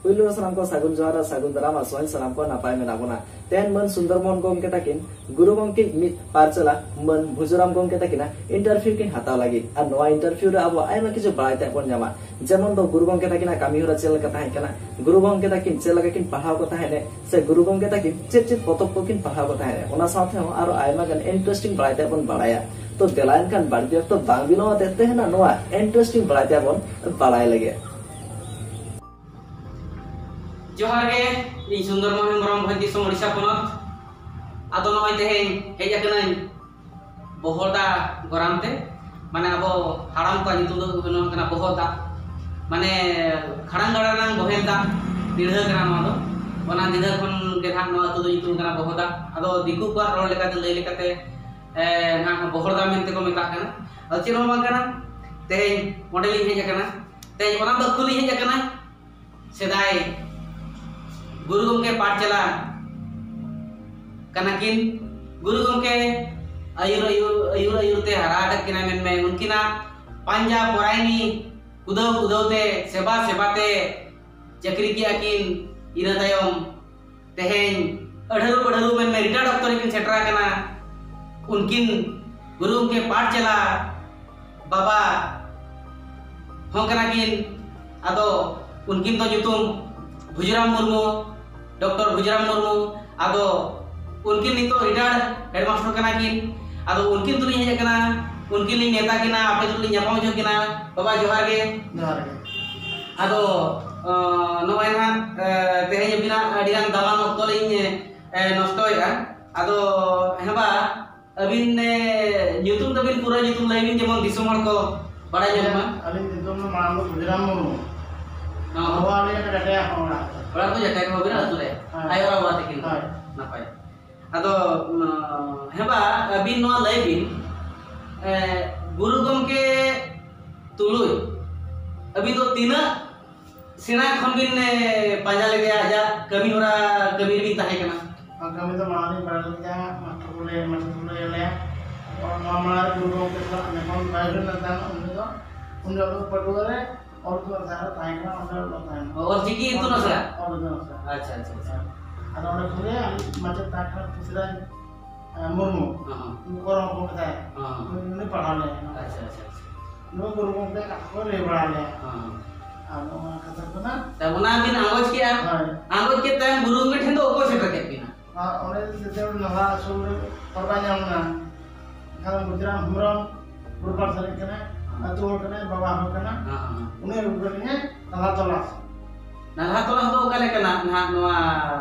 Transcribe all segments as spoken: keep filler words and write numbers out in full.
ᱯᱩᱭᱞᱩ ᱨᱮ ᱥᱟᱱᱟᱢ ᱠᱚ ᱥᱟᱹᱜᱩᱱ ᱡᱚᱦᱟᱨ ᱟᱨ ᱥᱟᱹᱜᱩᱱ ᱫᱟᱨᱟᱢ ᱟᱨ ᱥᱚᱦᱮᱞ ᱥᱟᱱᱟᱢ ᱠᱚ ᱱᱟᱯᱟᱭ ᱢᱮᱱᱟᱜ ᱵᱚᱱᱟ᱾ ᱛᱮᱦᱮᱧ ᱢᱟᱹᱱ ᱥᱩᱱᱫᱚᱨ ᱢᱳᱦᱚᱱ ᱜᱚᱢᱠᱮ ᱛᱟᱹᱠᱤᱱ ᱜᱩᱨᱩ ᱜᱚᱢᱠᱮ ᱢᱤᱫ ᱯᱟᱨᱪᱟᱞᱟ ᱢᱟᱹᱱ ᱵᱷᱩᱡᱩᱨᱟᱢ ᱜᱚᱢᱠᱮ ᱛᱟᱹᱠᱤᱱᱟᱜ interview ᱠᱤᱱ ᱦᱟᱛᱟᱣ ᱞᱟᱹᱜᱤᱫ᱾ ᱟᱨ ᱱᱚᱣᱟ interview ᱨᱮ ᱟᱵᱚ ᱟᱭᱢᱟ ᱠᱤᱪᱷᱩ ᱵᱟᱲᱟᱭ ᱛᱮ ᱵᱚᱱ ᱧᱟᱢᱟ, ᱡᱮᱢᱚᱱ ᱫᱚ ᱜᱩᱨᱩ ᱜᱚᱢᱠᱮ ᱛᱟᱹᱠᱤᱱᱟᱜ ᱠᱟᱹᱢᱤ ᱦᱚᱨᱟ ᱪᱮᱫ ᱞᱮᱠᱟ ᱛᱟᱦᱮᱸ ᱠᱟᱱᱟ, ᱜᱩᱨᱩ ᱜᱚᱢᱠᱮ ᱛᱟᱹᱠᱤᱱ ᱪᱮᱫ ᱞᱮᱠᱟ ᱠᱤᱱ ᱯᱟᱲᱦᱟᱣ ᱠᱚ ᱛᱟᱦᱮᱸᱫ ᱥᱮ ᱜᱩᱨᱩ ᱜᱚᱢᱠᱮ ᱛᱟᱹᱠᱤᱱ ᱪᱮᱫ ᱪᱮᱫ ᱯᱚᱛᱚᱵ ᱠᱚᱠᱤᱱ ᱯᱟᱲᱦᱟᱣ ᱠᱚ ᱛᱟᱦᱮᱸᱫ, ᱚᱱᱟ ᱥᱟᱶᱛᱮ ᱦᱚᱸ ᱟᱨᱚ ᱟᱭᱢᱟ ᱜᱟᱱ interesting ᱵᱟᱲᱟᱭ ᱛᱮ ᱵᱚᱱ ᱵᱟᱲᱟᱭᱟ᱾ ᱛᱚ ᱫᱮᱞᱟ ᱮᱱᱠᱷᱟᱱ ᱵᱟᱹᱲᱛᱤ ᱚᱠᱛᱚ ᱵᱟᱝ ᱵᱤᱞᱚᱢ ᱟᱛᱮ ᱛᱮᱦᱮᱧᱟᱜ ᱱᱚᱣᱟ interesting ᱵᱟᱲᱟᱭ ᱛᱮ ᱵᱚᱱ ᱵᱟᱲᱟᱭ ᱞᱮᱜᱮ᱾ ᱡᱚᱦᱟᱨ ᱜᱮ, ᱤᱧ ᱥᱩᱱᱫᱚᱨ ᱢᱳᱦᱚᱱ ᱦᱮᱢᱵᱨᱚᱢ, ᱵᱷᱚᱸᱡᱽ ᱫᱤᱥᱚᱢ, ᱳᱰᱤᱥᱟ ᱯᱚᱱᱚᱛ᱾ ᱟᱫᱚ ᱱᱚᱜᱼᱚᱭ ᱛᱮᱦᱮᱧ ᱦᱮᱡ ᱟᱠᱟᱱᱟᱹᱧ ᱵᱚᱦᱚᱲᱫᱟ ᱜᱚᱨᱟᱢ ᱛᱮ, ᱢᱟᱱᱮ ᱟᱵᱚ ᱦᱟᱲᱟᱢ ᱠᱚᱣᱟᱜ ᱧᱩᱛᱩᱢ ᱫᱚ ᱦᱩᱭᱩᱜ ᱠᱟᱱᱟ ᱵᱚᱦᱚᱲᱫᱟ, ᱢᱟᱱᱮ ᱠᱷᱟᱲᱟᱝ ᱜᱟᱰᱟ ᱨᱮᱱᱟᱝ ᱵᱚᱦᱮᱞ ᱫᱟᱜ ᱫᱤᱲᱦᱟᱹ ᱠᱟᱱᱟ ᱱᱚᱣᱟ ᱫᱚ᱾ ᱚᱱᱟ ᱫᱤᱲᱦᱟᱹ ᱠᱷᱚᱱ ᱜᱮ ᱱᱟᱦᱟᱜ ᱱᱚᱣᱟ ᱟᱹᱛᱩ ᱫᱚ ᱧᱩᱛᱩᱢ ᱠᱟᱱᱟ ᱵᱚᱦᱚᱲᱫᱟ᱾ ᱟᱫᱚ ᱫᱤᱠᱩ ᱠᱚᱣᱟᱜ ᱨᱚᱲ ᱞᱮᱠᱟᱛᱮ, ᱞᱟᱹᱭ ᱞᱮᱠᱟᱛᱮ, ᱮ, ᱱᱟᱦᱟᱜ ᱵᱚᱦᱚᱲᱫᱟ ᱢᱮᱱᱛᱮ ᱠᱚ ᱢᱮᱛᱟᱜ ᱠᱟᱱᱟ᱾ ᱟᱫᱚ ᱪᱮᱫ ᱦᱚᱸ ᱵᱟᱝ ᱠᱟᱱᱟ, ᱛᱮᱦᱮᱧ ᱚᱸᱰᱮ ᱞᱤᱧ ᱦᱮᱡ ᱟᱠᱟᱱᱟ᱾ ᱛᱮᱦᱮᱧ ᱚᱱᱟ ᱵᱟᱹᱠᱷᱩᱞ ᱞᱤᱧ ᱦᱮᱡ ᱟᱠᱟᱱᱟ᱾ ᱥᱮᱫᱟᱭ ᱜᱩᱨᱩ ᱜᱚᱢᱠᱮ ᱯᱟᱴ ᱪᱟᱞᱟ ᱠᱟᱱᱟ ᱠᱤᱱ᱾ ᱜᱩᱨᱩ ᱜᱚᱢᱠᱮ ᱟᱹᱭᱩᱨ, ᱟᱹᱭᱩᱨ, ᱟᱹᱭᱩᱨ, ᱟᱹᱭᱩᱨ ᱛᱮ ᱦᱟᱨᱟ ᱟᱠᱟᱫ ᱠᱤᱱᱟ ᱢᱮᱱᱢᱮ᱾ ᱩᱱᱠᱤᱱᱟᱜ ᱯᱟᱸᱡᱟ ᱯᱚᱨᱟᱭᱱᱤ ᱠᱩᱫᱟᱹᱣ ᱠᱩᱫᱟᱹᱣ ᱛᱮ, ᱥᱮᱵᱟ ᱥᱮᱵᱟ ᱛᱮ ᱪᱟᱹᱠᱨᱤ ᱠᱮᱜᱼᱟ ᱠᱤᱱ᱾ ᱤᱱᱟᱹ ᱛᱟᱭᱚᱢ ᱛᱮᱦᱮᱧ ᱟᱹᱰᱷᱟᱹᱨᱩ ᱯᱟᱹᱰᱷᱟᱹᱨᱩ ᱢᱮᱱᱢᱮ, ᱨᱤᱴᱟᱭᱟᱨᱰ ᱚᱠᱛᱚ ᱨᱮᱠᱤᱱ ᱥᱮᱴᱮᱨ ᱟᱠᱟᱱᱟ᱾ ᱩᱱᱠᱤᱱ ᱜᱩᱨᱩ ᱜᱚᱢᱠᱮ ᱯᱟᱴ ᱪᱟᱞᱟ ᱵᱟᱵᱟ ᱦᱚᱸ ᱠᱟᱱᱟ ᱠᱤᱱ᱾ ᱟᱫᱚ ᱩᱱᱠᱤᱱ ᱫᱚ ᱧᱩᱛᱩᱢ ᱵᱷᱩᱡᱽᱨᱟᱢ ᱢᱩᱨᱢᱩ, ᱰᱚᱠᱴᱚᱨ ᱵᱷᱩᱡᱽᱨᱟᱢ ᱢᱩᱨᱢᱩ᱾ ᱟᱫᱚ ᱩᱱᱠᱤᱱ ᱱᱤᱛᱚᱜ ᱨᱤᱴᱟᱭᱟᱨᱰ ᱦᱮᱰᱢᱟᱥᱴᱟᱨ ᱠᱟᱱᱟ ᱠᱤᱱ᱾ ᱟᱫᱚ ᱩᱱᱠᱤᱱ ᱛᱩᱞᱩᱡ ᱤᱧ ᱦᱮᱡ ᱟᱠᱟᱱᱟ, ᱩᱱᱠᱤᱱ ᱞᱤᱧ ᱱᱮᱣᱛᱟ ᱠᱤᱱᱟ, ᱟᱯᱮ ᱛᱩᱞᱩᱡ ᱞᱤᱧ ᱧᱟᱯᱟᱢ ᱦᱚᱪᱚ ᱠᱤᱱᱟ᱾ ᱵᱟᱵᱟ, ᱡᱚᱦᱟᱨ ᱜᱮ᱾ ᱡᱚᱦᱟᱨ ᱜᱮ᱾ ᱟᱫᱚ, ᱟᱸ, ᱱᱚᱜᱼᱚᱭ ᱱᱟᱦᱟᱜ, ᱮ, ᱛᱮᱦᱮᱧ ᱟᱹᱵᱤᱱᱟᱜ ᱟᱹᱰᱤ ᱜᱟᱱ ᱫᱟᱢᱟᱱ ᱚᱠᱛᱚ ᱞᱤᱧ, ᱮ, ᱱᱚᱥᱴᱚᱭᱮᱫᱼᱟ᱾ ᱟᱫᱚ ᱦᱮᱸ ᱵᱟ, ᱟᱹᱵᱤᱱ, ᱮ, ᱧᱩᱛᱩᱢ ᱛᱟᱹᱵᱤᱱ, ᱯᱩᱨᱟᱹ ᱧᱩᱛᱩᱢ ᱞᱟᱹᱭ ᱵᱤᱱ, ᱡᱮᱢᱚᱱ ᱫᱤᱥᱚᱢ ᱦᱚᱲ ᱠᱚ ᱵᱟᱲᱟᱭ ᱧᱟᱢ ᱢᱟ᱾ ᱟᱹᱞᱤᱧ ᱧᱩᱛᱩᱢ ᱫᱚ ᱢᱟᱲᱟᱝ ᱫᱚ ᱵᱷᱩᱡᱽᱨᱟᱢ ᱢᱩᱨᱢᱩ᱾ ᱦᱚᱸ᱾ ᱵᱟᱵᱟ ᱟᱹᱞᱤᱧᱟᱜ ᱡᱟᱴᱟᱭᱟ ᱦᱚᱸ ᱚᱲᱟᱜ᱾ ᱚᱲᱟᱜ ᱫᱚ ᱡᱟᱴᱟᱭᱟ ᱠᱚ ᱵᱮᱱᱟ ᱟᱹᱛᱩ ᱨᱮ? ᱦᱳᱭ᱾ ᱟᱭᱳ ᱟᱨ ᱵᱟᱵᱟ ᱛᱟᱹᱠᱤᱱ? ᱦᱳᱭ᱾ ᱱᱟᱯᱟᱭ᱾ ᱟᱫᱚ, ᱩᱸ, ᱦᱮᱸ ᱵᱟ, ᱟᱹᱵᱤᱱ ᱱᱚᱣᱟ ᱞᱟᱹᱭ ᱵᱤᱱ, ᱮ, ᱜᱩᱨᱩ ᱜᱚᱢᱠᱮ ᱛᱩᱞᱩᱡ ᱟᱹᱵᱤᱱ ᱫᱚ ᱛᱤᱱᱟᱹᱜ ᱥᱮᱬᱟ ᱠᱷᱚᱱ ᱵᱤᱱ, ᱮ, ᱯᱟᱸᱡᱟ ᱞᱮᱫᱮᱭᱟ, ᱟᱡᱟᱜ ᱠᱟᱹᱢᱤ ᱦᱚᱨᱟ, ᱠᱟᱹᱢᱤ ᱨᱮᱵᱤᱱ ᱛᱟᱦᱮᱸ ᱠᱟᱱᱟ? ᱟᱨ ᱠᱟᱹᱢᱤ ᱫᱚ ᱢᱟᱲᱟᱝ ᱞᱤᱧ ᱵᱟᱲᱟᱭ ᱞᱮᱫᱟ, ᱢᱟᱥᱴᱟᱨ ᱠᱚᱞᱮ, ᱢᱟᱥᱴᱟᱨ ᱠᱚᱞᱮ ᱞᱟᱹᱭᱟ᱾ ᱱᱚᱣᱟ ᱢᱟᱲᱟᱝ ᱨᱮ ᱜᱩᱨᱩ ᱜᱚᱢᱠᱮ ᱥᱟᱞᱟᱜ ᱧᱟᱯᱟᱢ ᱵᱟᱭ ᱦᱩᱭ ᱞᱮᱱ ᱛᱟᱦᱮᱸᱫ, ᱩᱱ ᱡᱚᱦᱚᱜ, ᱩᱱ ᱡᱚᱦᱚᱜ ᱫᱚ ᱯᱟᱹᱴᱷᱩᱣᱟᱹ ᱨᱮ ᱚᱞ ᱠᱚ ᱟᱥᱲᱟ ᱨᱮ ᱛᱟᱦᱮᱸ ᱠᱟᱱᱟ, ᱚᱸᱰᱮ ᱚᱞᱚᱜ ᱛᱟᱦᱮᱸ ᱠᱟᱱᱟ᱾ ᱚᱞ ᱪᱤᱠᱤ ᱤᱛᱩᱱ ᱟᱥᱲᱟ? ᱚᱞ ᱤᱛᱩᱱ ᱟᱥᱲᱟ᱾ ᱟᱪᱪᱷᱟ, ᱟᱪᱪᱷᱟ, ᱟᱪᱪᱷᱟ᱾ ᱟᱫᱚ ᱚᱸᱰᱮ ᱠᱷᱚᱱ ᱜᱮ ᱟᱞᱮ ᱢᱟᱪᱮᱫ ᱛᱟᱦᱮᱸ ᱠᱟᱱᱟ ᱯᱩᱥᱤᱨᱟᱡᱽ, ᱮ, ᱢᱩᱨᱢᱩ᱾ ᱦᱚᱸ, ᱦᱚᱸ᱾ ᱩᱱᱠᱩ ᱠᱚ ᱨᱚᱲ ᱠᱚ ᱠᱟᱛᱷᱟᱭᱟ᱾ ᱦᱚᱸ, ᱦᱚᱸ᱾ ᱩᱱᱤ, ᱩᱱᱤ ᱯᱟᱲᱦᱟᱣ ᱞᱮᱭᱟ᱾ ᱟᱪᱪᱷᱟ, ᱟᱪᱪᱷᱟ, ᱟᱪᱪᱷᱟ᱾ ᱱᱚᱣᱟ ᱜᱩᱨᱩ ᱜᱚᱢᱠᱮ ᱠᱟᱛᱷᱟ ᱠᱚ ᱞᱟᱹᱭ ᱵᱟᱲᱟ ᱞᱮᱭᱟ᱾ ᱦᱚᱸ, ᱦᱚᱸ᱾ ᱟᱨ ᱱᱚᱣᱟ ᱠᱟᱛᱷᱟ ᱠᱚ ᱱᱟᱜ ᱛᱟᱭᱚᱢ ᱚᱱᱟ ᱵᱤᱱ ᱟᱸᱜᱚᱪ ᱠᱮᱜᱼᱟ᱾ ᱦᱳᱭ᱾ ᱟᱸᱜᱚᱪ ᱠᱮᱫ ᱛᱟᱭᱚᱢ ᱜᱩᱨᱩ ᱜᱚᱢᱠᱮ ᱴᱷᱮᱱ ᱫᱚ ᱚᱠᱚᱭ ᱥᱮᱴᱮᱨ ᱠᱮᱫ ᱵᱤᱱᱟ? ᱟᱨ ᱚᱸᱰᱮ ᱡᱮᱛᱮ ᱱᱟᱞᱦᱟ ᱥᱩᱨ ᱨᱮ ᱦᱚᱨ ᱵᱟᱭ ᱧᱟᱢ ᱮᱱᱟ᱾ ᱮᱱᱠᱷᱟᱱ ᱜᱩᱡᱽᱨᱟᱢ ᱦᱮᱢᱵᱨᱚᱢ ᱜᱩᱨᱩ ᱯᱟᱨᱥᱟᱞᱤᱡ ᱠᱟᱱᱟᱭ, ᱦᱮᱸ᱾ ᱟᱹᱛᱩ ᱦᱚᱲ ᱠᱟᱱᱟᱭ, ᱵᱟᱵᱟ ᱦᱚᱲ ᱠᱟᱱᱟ᱾ ᱦᱮᱸ, ᱦᱮᱸ᱾ ᱩᱱᱤ ᱟᱹᱜᱩ ᱠᱟᱹᱫᱤᱧᱟᱭ ᱱᱟᱞᱦᱟ ᱛᱚᱞᱟᱥ᱾ ᱱᱟᱞᱦᱟ ᱛᱚᱞᱟᱥ ᱫᱚ ᱚᱠᱟ ᱞᱮᱠᱟᱱᱟᱜ ᱱᱟᱦᱟᱜ ᱱᱚᱣᱟ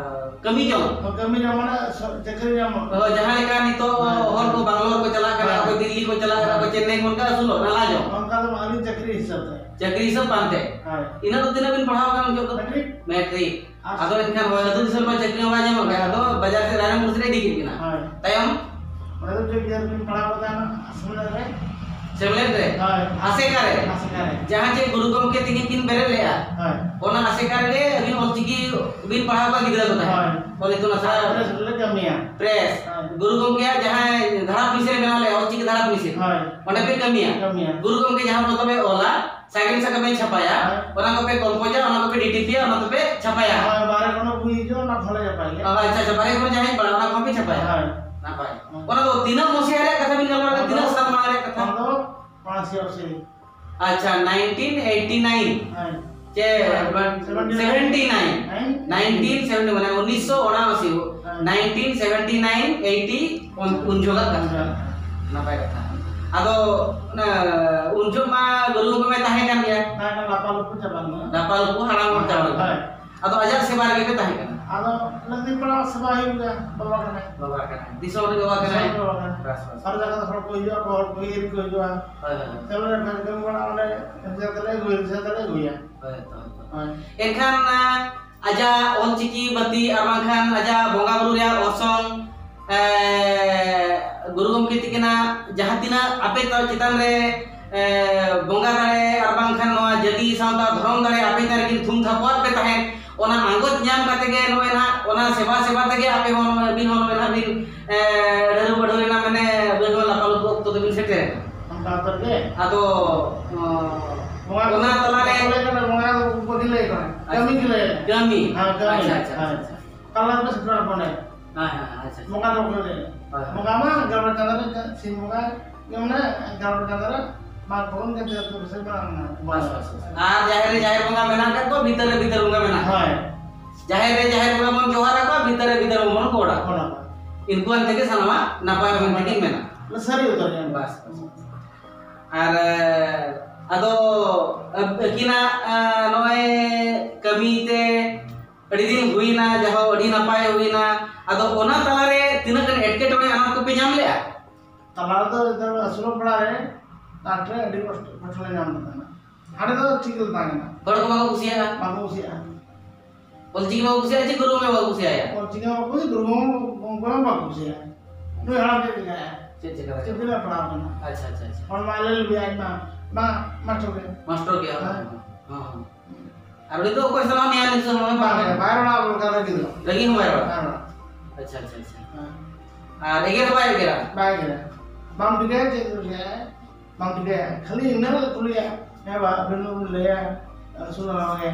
ᱠᱟᱹᱢᱤ ᱡᱚᱝ? ᱦᱚᱸ, ᱠᱟᱹᱢᱤ ᱡᱚᱝ ᱢᱟᱱᱮ ᱥᱚ-, ᱪᱟᱹᱠᱨᱤ ᱧᱟᱢᱚᱜ᱾ ᱦᱳᱭ, ᱡᱟᱦᱟᱸ ᱞᱮᱠᱟ ᱱᱤᱛᱚᱜ ᱦᱮᱸ᱾ ᱦᱚᱲ ᱠᱚ ᱵᱟᱝᱞᱳᱨ ᱠᱚ ᱪᱟᱞᱟᱜ ᱠᱟᱱᱟ, ᱦᱮᱸ᱾ ᱚᱠᱚᱭ ᱫᱤᱞᱞᱤ ᱠᱚ ᱪᱟᱞᱟᱜ ᱠᱟᱱᱟ, ᱦᱮᱸ᱾ ᱚᱠᱚᱭ ᱪᱮᱱᱱᱟᱭ ᱠᱚ, ᱚᱱᱠᱟ ᱟᱹᱥᱩᱞᱚᱜ, ᱱᱟᱞᱦᱟ ᱡᱚᱝ᱾ ᱚᱱᱠᱟ ᱫᱚ ᱵᱟᱝ, ᱟᱹᱞᱤᱧ ᱪᱟᱹᱠᱨᱤ ᱦᱤᱥᱟᱹᱵ ᱛᱮ᱾ ᱪᱟᱹᱠᱨᱤ ᱦᱤᱥᱟᱹᱵ ᱯᱟᱱᱛᱮ? ᱦᱳᱭ᱾ ᱤᱱᱟᱹ ᱫᱚ ᱛᱤᱱᱟᱹᱜ ᱵᱤᱱ ᱯᱟᱲᱦᱟᱣ ᱟᱠᱟᱱ ᱩᱱ ᱡᱚᱠᱷᱚᱱ ᱫᱚ? ᱢᱮᱴᱨᱤᱠ᱾ ᱟᱫᱚ ᱮᱱᱠᱷᱟᱱ ᱦᱳᱭ, ᱟᱹᱛᱩ ᱫᱤᱥᱚᱢ ᱢᱟ ᱪᱟᱹᱠᱨᱤ ᱦᱚᱸ ᱵᱟᱭ ᱧᱟᱢᱚᱜ ᱠᱟᱱᱟ, ᱟᱫᱚ ᱵᱟᱡᱟᱨ ᱥᱮᱫ ᱨᱟᱭᱨᱚᱝᱯᱩᱨ ᱥᱮᱫ ᱮ ᱤᱫᱤ ᱠᱮᱫ ᱠᱤᱱᱟ᱾ ᱦᱳᱭ᱾ ᱛᱟᱭᱚᱢ? ᱚᱸᱰᱮ ᱫᱚ ᱪᱮᱫ ᱜᱮᱭᱟ ᱵᱤᱱ ᱯᱟᱲᱦᱟᱣ ᱠᱟᱫᱟ ᱚᱱᱟ ᱥᱮᱢᱞᱮᱫ ᱨᱮ? ᱥᱮᱢᱞᱮᱫ ᱨᱮ? ᱦᱳᱭ᱾ ᱟᱥᱮᱠᱟ ᱨᱮ? ᱟᱥᱮᱠᱟ ᱨᱮ᱾ ᱡᱟᱦᱟᱸ ᱪᱮ ᱜᱩᱨᱩ ᱜᱚᱢᱠᱮ ᱛᱤᱠᱤᱱ ᱠᱤᱱ ᱵᱮᱨᱮᱫ ᱞᱮᱫᱼᱟ, ᱦᱳᱭ᱾ ᱚᱱᱟ ᱟᱥᱮᱠᱟ ᱨᱮᱜᱮ ᱟᱹᱵᱤᱱ ᱚᱞᱪᱤᱠᱤ ᱵᱤᱱ ᱯᱟᱲᱦᱟᱣ ᱠᱚᱣᱟ ᱜᱤᱫᱽᱨᱟᱹ ᱠᱚ ᱛᱟᱦᱮᱸᱫ? ᱦᱳᱭ᱾ ᱚᱞ ᱤᱛᱩᱱ ᱟᱥᱲᱟ? ᱯᱨᱮᱥ ᱨᱮᱞᱮ ᱠᱟᱹᱢᱤᱭᱟ᱾ ᱯᱨᱮᱥ᱾ ᱦᱳᱭ᱾ ᱜᱩᱨᱩ ᱜᱚᱢᱠᱮᱭᱟᱜ ᱡᱟᱦᱟᱸᱭ ᱫᱷᱟᱨᱟ ᱯᱩᱭᱥᱟᱹ ᱨᱮ ᱵᱮᱱᱟᱣ ᱞᱮᱫᱼᱟ, ᱚᱞᱪᱤᱠᱤ ᱫᱷᱟᱨᱟ ᱯᱩᱭᱥᱟᱹ᱾ ᱦᱳᱭ᱾ ᱚᱸᱰᱮ ᱯᱮ ᱠᱟᱹᱢᱤᱭᱟ? ᱠᱟᱹᱢᱤᱭᱟ᱾ ᱜᱩᱨᱩ ᱜᱚᱢᱠᱮ ᱡᱟᱦᱟᱸ ᱯᱚᱛᱚᱵ ᱮ ᱚᱞᱟ, ᱥᱟᱜᱮᱱ ᱥᱟᱠᱟᱢ ᱯᱮ ᱪᱷᱟᱯᱟᱭᱟ, ᱦᱳᱭ᱾ ᱚᱱᱟ ᱠᱚᱯᱮ ᱠᱚᱢᱯᱳᱡᱟ, ᱚᱱᱟ ᱠᱚᱯᱮ ᱰᱤᱴᱤᱯᱤᱭᱟ, ᱚᱱᱟ ᱫᱚᱯᱮ ᱪᱷᱟᱯᱟᱭᱟ᱾ ᱦᱳᱭ, ᱵᱟᱦᱨᱮ ᱠᱷᱚᱱ ᱵᱳᱭ ᱦᱤᱡᱩᱜᱼᱟ, ᱚᱱᱟ ᱠᱚᱞᱮ ᱪᱷᱟᱯᱟᱭ ᱜᱮᱭᱟ᱾ ᱚ, ᱟᱪᱪᱷᱟ, ᱟᱪᱪᱷᱟ, ᱵᱟᱦᱨᱮ ᱠᱷᱚᱱ ᱡᱟᱦᱟᱸᱭ ᱯᱟᱲᱦᱟᱜ, ᱚᱱᱟ ᱠᱚᱦᱚᱸ ᱯᱮ ᱪᱷᱟᱯᱟᱭᱟ᱾ ᱦᱳᱭ᱾ ᱱᱟᱯᱟᱭ᱾ ᱦᱳᱭ᱾ ᱚᱱᱟ ᱫᱚ ᱛᱤᱱᱟᱹᱜ ᱢᱚᱥᱤᱦᱟ ᱨᱮᱭᱟᱜ ᱠᱟᱛᱷᱟ ᱵᱤᱱ ᱜᱟᱞᱢᱟᱨᱟᱣ ᱠᱮᱫᱟ? ᱛᱤᱱᱟᱹᱜ ᱥᱟᱞ ᱢᱟᱲᱟᱝ ᱨᱮᱭᱟᱜ ᱠᱟᱛᱷᱟ? ᱚᱱᱟ ᱫᱚ ᱯᱟᱸᱪ ᱥᱮ ᱟᱥᱤ᱾ ᱟᱪᱪᱷᱟ, nineteen eighty nine᱾ ᱦᱳᱭ᱾ ᱪᱮ, ᱦᱳᱭ᱾ Seventy nine᱾ Seventy nine᱾ Nine? Nineteen seventy, ᱢᱟᱱᱮ, ᱩᱱᱤᱥᱥᱚ ᱩᱱᱟᱥᱤ, ᱦᱳᱭ᱾ Nineteen seventy nine eighty, ᱩᱱ, ᱩᱱ ᱡᱚᱦᱚᱜᱟᱜ ᱠᱟᱛᱷᱟ᱾ ᱱᱟᱯᱟᱭ ᱠᱟᱛᱷᱟ᱾ ᱟᱫᱚ, ᱚᱱᱟ, ᱩᱱ ᱡᱚᱦᱚᱜ ᱢᱟ ᱜᱩᱨᱩ ᱜᱚᱢᱠᱮ ᱢᱟᱭ ᱛᱟᱦᱮᱸ ᱠᱟᱱ ᱜᱮᱭᱟ᱾ ᱛᱟᱦᱮᱸ ᱠᱟᱱᱟ, ᱞᱟᱯᱟ ᱞᱩᱯᱩ ᱪᱟᱵᱟ ᱞᱮᱱᱟ᱾ ᱞᱟᱯᱟ ᱞᱩᱯᱩ ᱦᱟᱲᱟᱢ ᱦᱚᱲ ᱪᱟᱵᱟ ᱞᱮᱱᱟ᱾ ᱦᱳᱭ᱾ ᱟᱫᱚ ᱟᱡᱟᱜ ᱥᱮᱵᱟ ᱨᱮᱜᱮ ᱯᱮ ᱛᱟᱦᱮᱸ ᱠᱟᱱᱟ? ᱟᱫᱚ ᱞᱟᱹᱠᱛᱤ ᱯᱟᱲᱟᱣ ᱥᱮᱵᱟ ᱦᱩᱭᱩᱜ ᱜᱮᱭᱟ, ᱵᱟᱵᱟ ᱠᱟᱱᱟᱭ᱾ ᱵᱟᱵᱟ ᱠᱟᱱᱟᱭ᱾ ᱫᱤᱥᱚᱢ ᱨᱮ ᱵᱟᱵᱟ ᱠᱟᱱᱟᱭ᱾ ᱫᱤᱥᱚᱢ ᱨᱮ ᱵᱟᱵᱟ ᱠᱟᱱᱟᱭ᱾ ᱵᱟᱥ, ᱵᱟᱥ᱾ ᱟᱨ ᱡᱟᱦᱟᱸ ᱦᱚᱲ ᱠᱚ ᱦᱤᱡᱩᱜᱼᱟ, ᱦᱚᱲ ᱠᱚ ᱦᱤᱨᱤ ᱠᱚ ᱦᱤᱡᱩᱜᱼᱟ᱾ ᱦᱳᱭ, ᱦᱳᱭ᱾ ᱛᱟᱦᱞᱮ ᱚᱸᱰᱮ ᱠᱷᱟᱱ ᱠᱟᱹᱢᱤ ᱵᱟᱲᱟ ᱚᱸᱰᱮ ᱦᱮᱸᱥᱮ ᱛᱟᱞᱮ ᱟᱹᱜᱩᱭᱟ, ᱦᱮᱸᱥᱮ ᱛᱟᱞᱮ ᱟᱹᱜᱩᱭᱟ᱾ ᱦᱳᱭ, ᱦᱳᱭ, ᱦᱳᱭ᱾ ᱦᱳᱭ᱾ ᱮᱱᱠᱷᱟᱱ, ᱟᱡᱟᱜ ᱚᱞᱪᱤᱠᱤ ᱵᱟᱹᱛᱤ ᱟᱨ ᱵᱟᱝᱠᱷᱟᱱ ᱟᱡᱟᱜ ᱵᱚᱸᱜᱟ ᱵᱩᱨᱩ ᱨᱮᱭᱟᱜ ᱚᱨᱥᱚᱝ, ᱮ, ᱜᱩᱨᱩ ᱜᱚᱢᱠᱮ ᱛᱤᱠᱤᱱᱟᱜ ᱡᱟᱦᱟᱸ ᱛᱤᱱᱟᱹᱜ ᱟᱯᱮ ᱛᱟᱣ ᱪᱮᱛᱟᱱ ᱨᱮ, ᱮ, ᱵᱚᱸᱜᱟ ᱫᱟᱲᱮ ᱟᱨ ᱵᱟᱝᱠᱷᱟᱱ ᱱᱚᱣᱟ ᱡᱟᱹᱛᱤ ᱥᱟᱶᱛᱟ ᱫᱷᱚᱨᱚᱢ ᱫᱟᱲᱮ ᱟᱯᱮ ᱪᱮᱛᱟᱱ ᱨᱮ ᱠᱤᱱ ᱛᱷᱩᱢ ᱛᱷᱟᱯᱚᱣᱟᱫ ᱯᱮ ᱛᱟᱦᱮᱸᱫ, ᱚᱱᱟ ᱟᱸᱜᱚᱪ ᱧᱟᱢ ᱠᱟᱛᱮ ᱜᱮ ᱱᱚᱜᱼᱚᱭ ᱱᱟᱦᱟᱜ ᱚᱱᱟ ᱥᱮᱵᱟ ᱥᱮᱵᱟ ᱛᱮᱜᱮ ᱟᱯᱮ ᱦᱚᱸ ᱱᱚᱜᱼᱚᱭ ᱟᱹᱵᱤᱱ ᱦᱚᱸ ᱱᱚᱜᱼᱚᱭ ᱱᱟᱦᱟᱜ ᱵᱤᱱ, ᱮ, ᱰᱷᱟᱹᱨᱩ ᱵᱟᱹᱲᱦᱩ ᱮᱱᱟ, ᱢᱟᱱᱮ ᱟᱹᱵᱤᱱ ᱦᱚᱸ ᱞᱟᱯᱟ ᱞᱩᱯᱩ ᱚᱠᱛᱚ ᱫᱚᱵᱤᱱ ᱥᱮᱴᱮᱨ ᱮᱱᱟ᱾ ᱚᱱᱠᱟ ᱩᱛᱟᱹᱨ ᱜᱮ᱾ ᱟᱫᱚ, ᱚ, ᱵᱚᱸᱜᱟ ᱚᱱᱟ ᱛᱟᱞᱟᱨᱮ ᱵᱚᱸᱜᱟ ᱞᱟᱹᱭ ᱠᱟᱱᱟ, ᱵᱚᱸᱜᱟ ᱫᱚ ᱩᱯᱟᱹᱫᱷᱤ ᱞᱟᱹᱭ ᱠᱟᱱᱟ᱾ ᱟᱪᱪᱷᱟ᱾ ᱠᱟᱹᱢᱤ ᱜᱮ ᱞᱟᱹᱭ ᱠᱟᱱᱟ᱾ ᱠᱟᱹᱢᱤ᱾ ᱦᱮᱸ, ᱠᱟᱹᱢᱤ᱾ ᱟᱪᱪᱷᱟ, ᱟᱪᱪᱷᱟ, ᱦᱮᱸ᱾ ᱟᱪᱪᱷᱟ, ᱟᱪᱪᱷᱟ᱾ ᱛᱟᱞᱟ ᱨᱮ ᱥᱮᱴᱮᱨ ᱟᱠᱟᱱᱟ᱾ ᱦᱮᱸ, ᱦᱮᱸ, ᱟᱪᱪᱷᱟ, ᱟᱪᱪᱷᱟ᱾ ᱵᱚᱸᱜᱟ ᱫᱚ ᱚᱠᱚᱭ ᱞᱟᱹᱭ? ᱦᱳᱭ, ᱦᱳᱭ᱾ ᱵᱚᱸᱜᱟ ᱢᱟ ᱜᱟᱲᱚ ᱪᱟᱸᱫᱳ ᱨᱮ ᱥᱤᱢ ᱵᱚᱸᱜᱟ ᱜᱮ, ᱢᱟᱱᱮ ᱜᱟᱲᱚ ᱪᱟᱸᱫᱳ ᱨᱮ ᱢᱟᱜᱽ ᱯᱷᱟᱹᱜᱩᱱ ᱜᱮ ᱪᱟᱹᱛ ᱵᱟᱹᱭᱥᱟᱹᱠᱷ ᱵᱚᱸᱜᱟ ᱢᱮᱱᱟᱜᱼᱟ᱾ ᱵᱟᱥ, ᱵᱟᱥ, ᱵᱟᱥ᱾ ᱟᱨ ᱡᱟᱦᱮᱨ ᱨᱮ ᱡᱟᱦᱮᱨ ᱵᱚᱸᱜᱟ ᱢᱮᱱᱟᱜ ᱟᱠᱟᱫ ᱠᱚᱣᱟ, ᱵᱷᱤᱛᱟᱹᱨ ᱨᱮ ᱵᱷᱤᱛᱟᱹᱨ ᱵᱚᱸᱜᱟ ᱢᱮᱱᱟᱜ ᱟᱠᱟᱫ ᱦᱳᱭ᱾ ᱠᱚᱣᱟ᱾ ᱡᱟᱦᱮᱨ ᱨᱮ ᱡᱟᱦᱮᱨ ᱵᱚᱸᱜᱟ ᱵᱚᱱ ᱡᱚᱦᱟᱨ ᱟᱠᱚᱣᱟ, ᱵᱷᱤᱛᱟᱹᱨ ᱨᱮ ᱵᱷᱤᱛᱟᱹᱨ ᱵᱚᱸᱜᱟ ᱵᱚᱱ ᱜᱚᱰ ᱟᱠᱚᱣᱟ᱾ ᱜᱚᱰ ᱟᱠᱚᱣᱟ᱾ ᱤᱱᱠᱩᱣᱟᱱ ᱛᱮᱜᱮ ᱥᱟᱱᱟᱢᱟᱜ ᱱᱟᱯᱟᱭ ᱢᱮᱱᱛᱮ ᱜᱮ ᱢᱮᱱᱟᱜᱼᱟ᱾ ᱥᱟᱹᱨᱤ ᱩᱛᱟᱹᱨ ᱜᱮ᱾ ᱵᱟᱥ, ᱵᱟᱥ, ᱵᱟᱥ᱾ ᱟᱨ, ᱟᱫᱚ, ᱟᱹᱠᱤᱱᱟᱜ, ᱟ, ᱱᱚᱜᱼᱚᱭ ᱠᱟᱹᱢᱤ ᱛᱮ ᱟᱹᱰᱤ ᱫᱤᱱ ᱦᱩᱭᱱᱟ, ᱡᱟᱦᱳ, ᱟᱹᱰᱤ ᱱᱟᱯᱟᱭ ᱦᱩᱭᱱᱟ᱾ ᱟᱫᱚ ᱚᱱᱟ ᱛᱟᱞᱟᱨᱮ ᱛᱤᱱᱟᱹᱜ ᱜᱟᱱ ᱮᱴᱠᱮᱴᱚᱬᱮ ᱟᱱᱟᱴ ᱠᱚᱯᱮ ᱧᱟᱢ ᱞᱮᱜᱼᱟ? ᱛᱟᱞᱟ ᱨᱮᱫᱚ ᱮᱱᱛᱮ ᱟᱹᱥᱩᱞᱚᱜ ᱯᱟᱲᱟ ᱨᱮ ᱟᱱᱟᱴ ᱨᱮ ᱟᱹᱰᱤ ᱠᱚᱥᱴᱚ, ᱠᱚᱥᱴᱚ ᱞᱮ ᱧᱟᱢ ᱞᱮᱫᱟ᱾ ᱦᱟᱸᱰᱮ ᱫᱚ ᱴᱷᱤᱠ ᱜᱮ ᱛᱟᱦᱮᱸ ᱠᱟᱱᱟ᱾ ᱦᱚᱲ ᱠᱚ ᱵᱟᱠᱚ ᱠᱩᱥᱤᱭᱟᱜᱼᱟ? ᱵᱟᱠᱚ ᱠᱩᱥᱤᱭᱟᱜᱼᱟ᱾ ᱚᱞᱪᱤᱠᱤ ᱵᱟᱠᱚ ᱠᱩᱥᱤᱭᱟᱜᱼᱟ, ᱪᱮᱫ ᱠᱚ ᱨᱩᱢ ᱵᱟᱠᱚ ᱠᱩᱥᱤᱭᱟᱜᱼᱟ? ᱚᱞᱪᱤᱠᱤ ᱵᱟᱠᱚ ᱠᱩᱥᱤᱭᱟᱜᱼᱟ, ᱜᱩᱨᱩ ᱵᱟᱠᱚ ᱠᱩᱥᱤᱭᱟᱜᱼᱟ᱾ ᱱᱩᱭ ᱦᱟᱲᱟᱢ ᱪᱮᱫ ᱪᱤᱠᱟᱹᱭᱟ? ᱪᱮᱫ ᱪᱤᱠᱟᱹ ᱫᱟᱲᱮᱭᱟᱜᱼᱟ? ᱪᱮᱫ ᱯᱷᱤᱞᱰ ᱨᱮ ᱯᱟᱲᱦᱟᱣ ᱠᱟᱱᱟ? ᱟᱪᱪᱷᱟ, ᱟᱪᱪᱷᱟ, ᱟᱪᱪᱷᱟ᱾ ᱦᱚᱲ ᱢᱟ ᱞᱟᱹᱭ ᱞᱮᱭᱟ, ᱤᱧ ᱢᱟ, ᱢᱟ, ᱢᱟᱥᱴᱟᱨ ᱜᱮ᱾ ᱢᱟᱥᱴᱟᱨ ᱜᱮ, ᱦᱮᱸ᱾ ᱦᱚᱸ, ᱦᱚᱸ᱾ ᱟᱨ ᱩᱱᱤ ᱫᱚ ᱚᱠᱚᱭ ᱥᱟᱞᱟᱜ ᱦᱚᱸ ᱱᱮᱭᱟᱣ ᱱᱤᱥᱟᱹ ᱦᱚᱸ ᱵᱟᱝ ᱵᱟᱝ, ᱜᱮ᱾ ᱵᱟᱭ ᱨᱚᱲᱟ, ᱚᱱᱠᱟ ᱨᱟᱹᱜᱤ ᱫᱚ᱾ ᱨᱟᱹᱜᱤ ᱦᱚᱸ ᱵᱟᱭ ᱨᱚᱲᱟ? ᱵᱟᱭ ᱨᱚᱲᱟ᱾ ᱟᱪᱪᱷᱟ, ᱟᱪᱪᱷᱟ, ᱟᱪᱪᱷᱟ᱾ ᱦᱮᱸ᱾ ᱟᱨ ᱮᱜᱮᱨ ᱦᱚᱸ ᱵᱟᱭ ᱮᱜᱮᱨᱟ? ᱵᱟᱭ ᱮᱜᱮᱨᱟ᱾ ᱵᱟᱢ ᱴᱷᱤᱠᱟᱹᱭᱟ, ᱪᱮᱫ ᱮ ᱞᱟᱹᱭᱟ? ᱵᱟᱢ ᱴᱷᱤᱠᱟᱹᱭᱟ᱾ ᱠᱷᱟᱹᱞᱤ ᱤᱱᱟᱹ ᱦᱤᱞᱳᱜ ᱠᱩᱞᱤᱭᱟ, "ᱦᱮᱸ ᱵᱟ, ᱟᱵᱮᱱ ᱫᱚᱵᱮᱱ ᱞᱟᱹᱭᱟ, ᱟᱹᱥᱩᱞ ᱦᱚᱲ ᱜᱮ,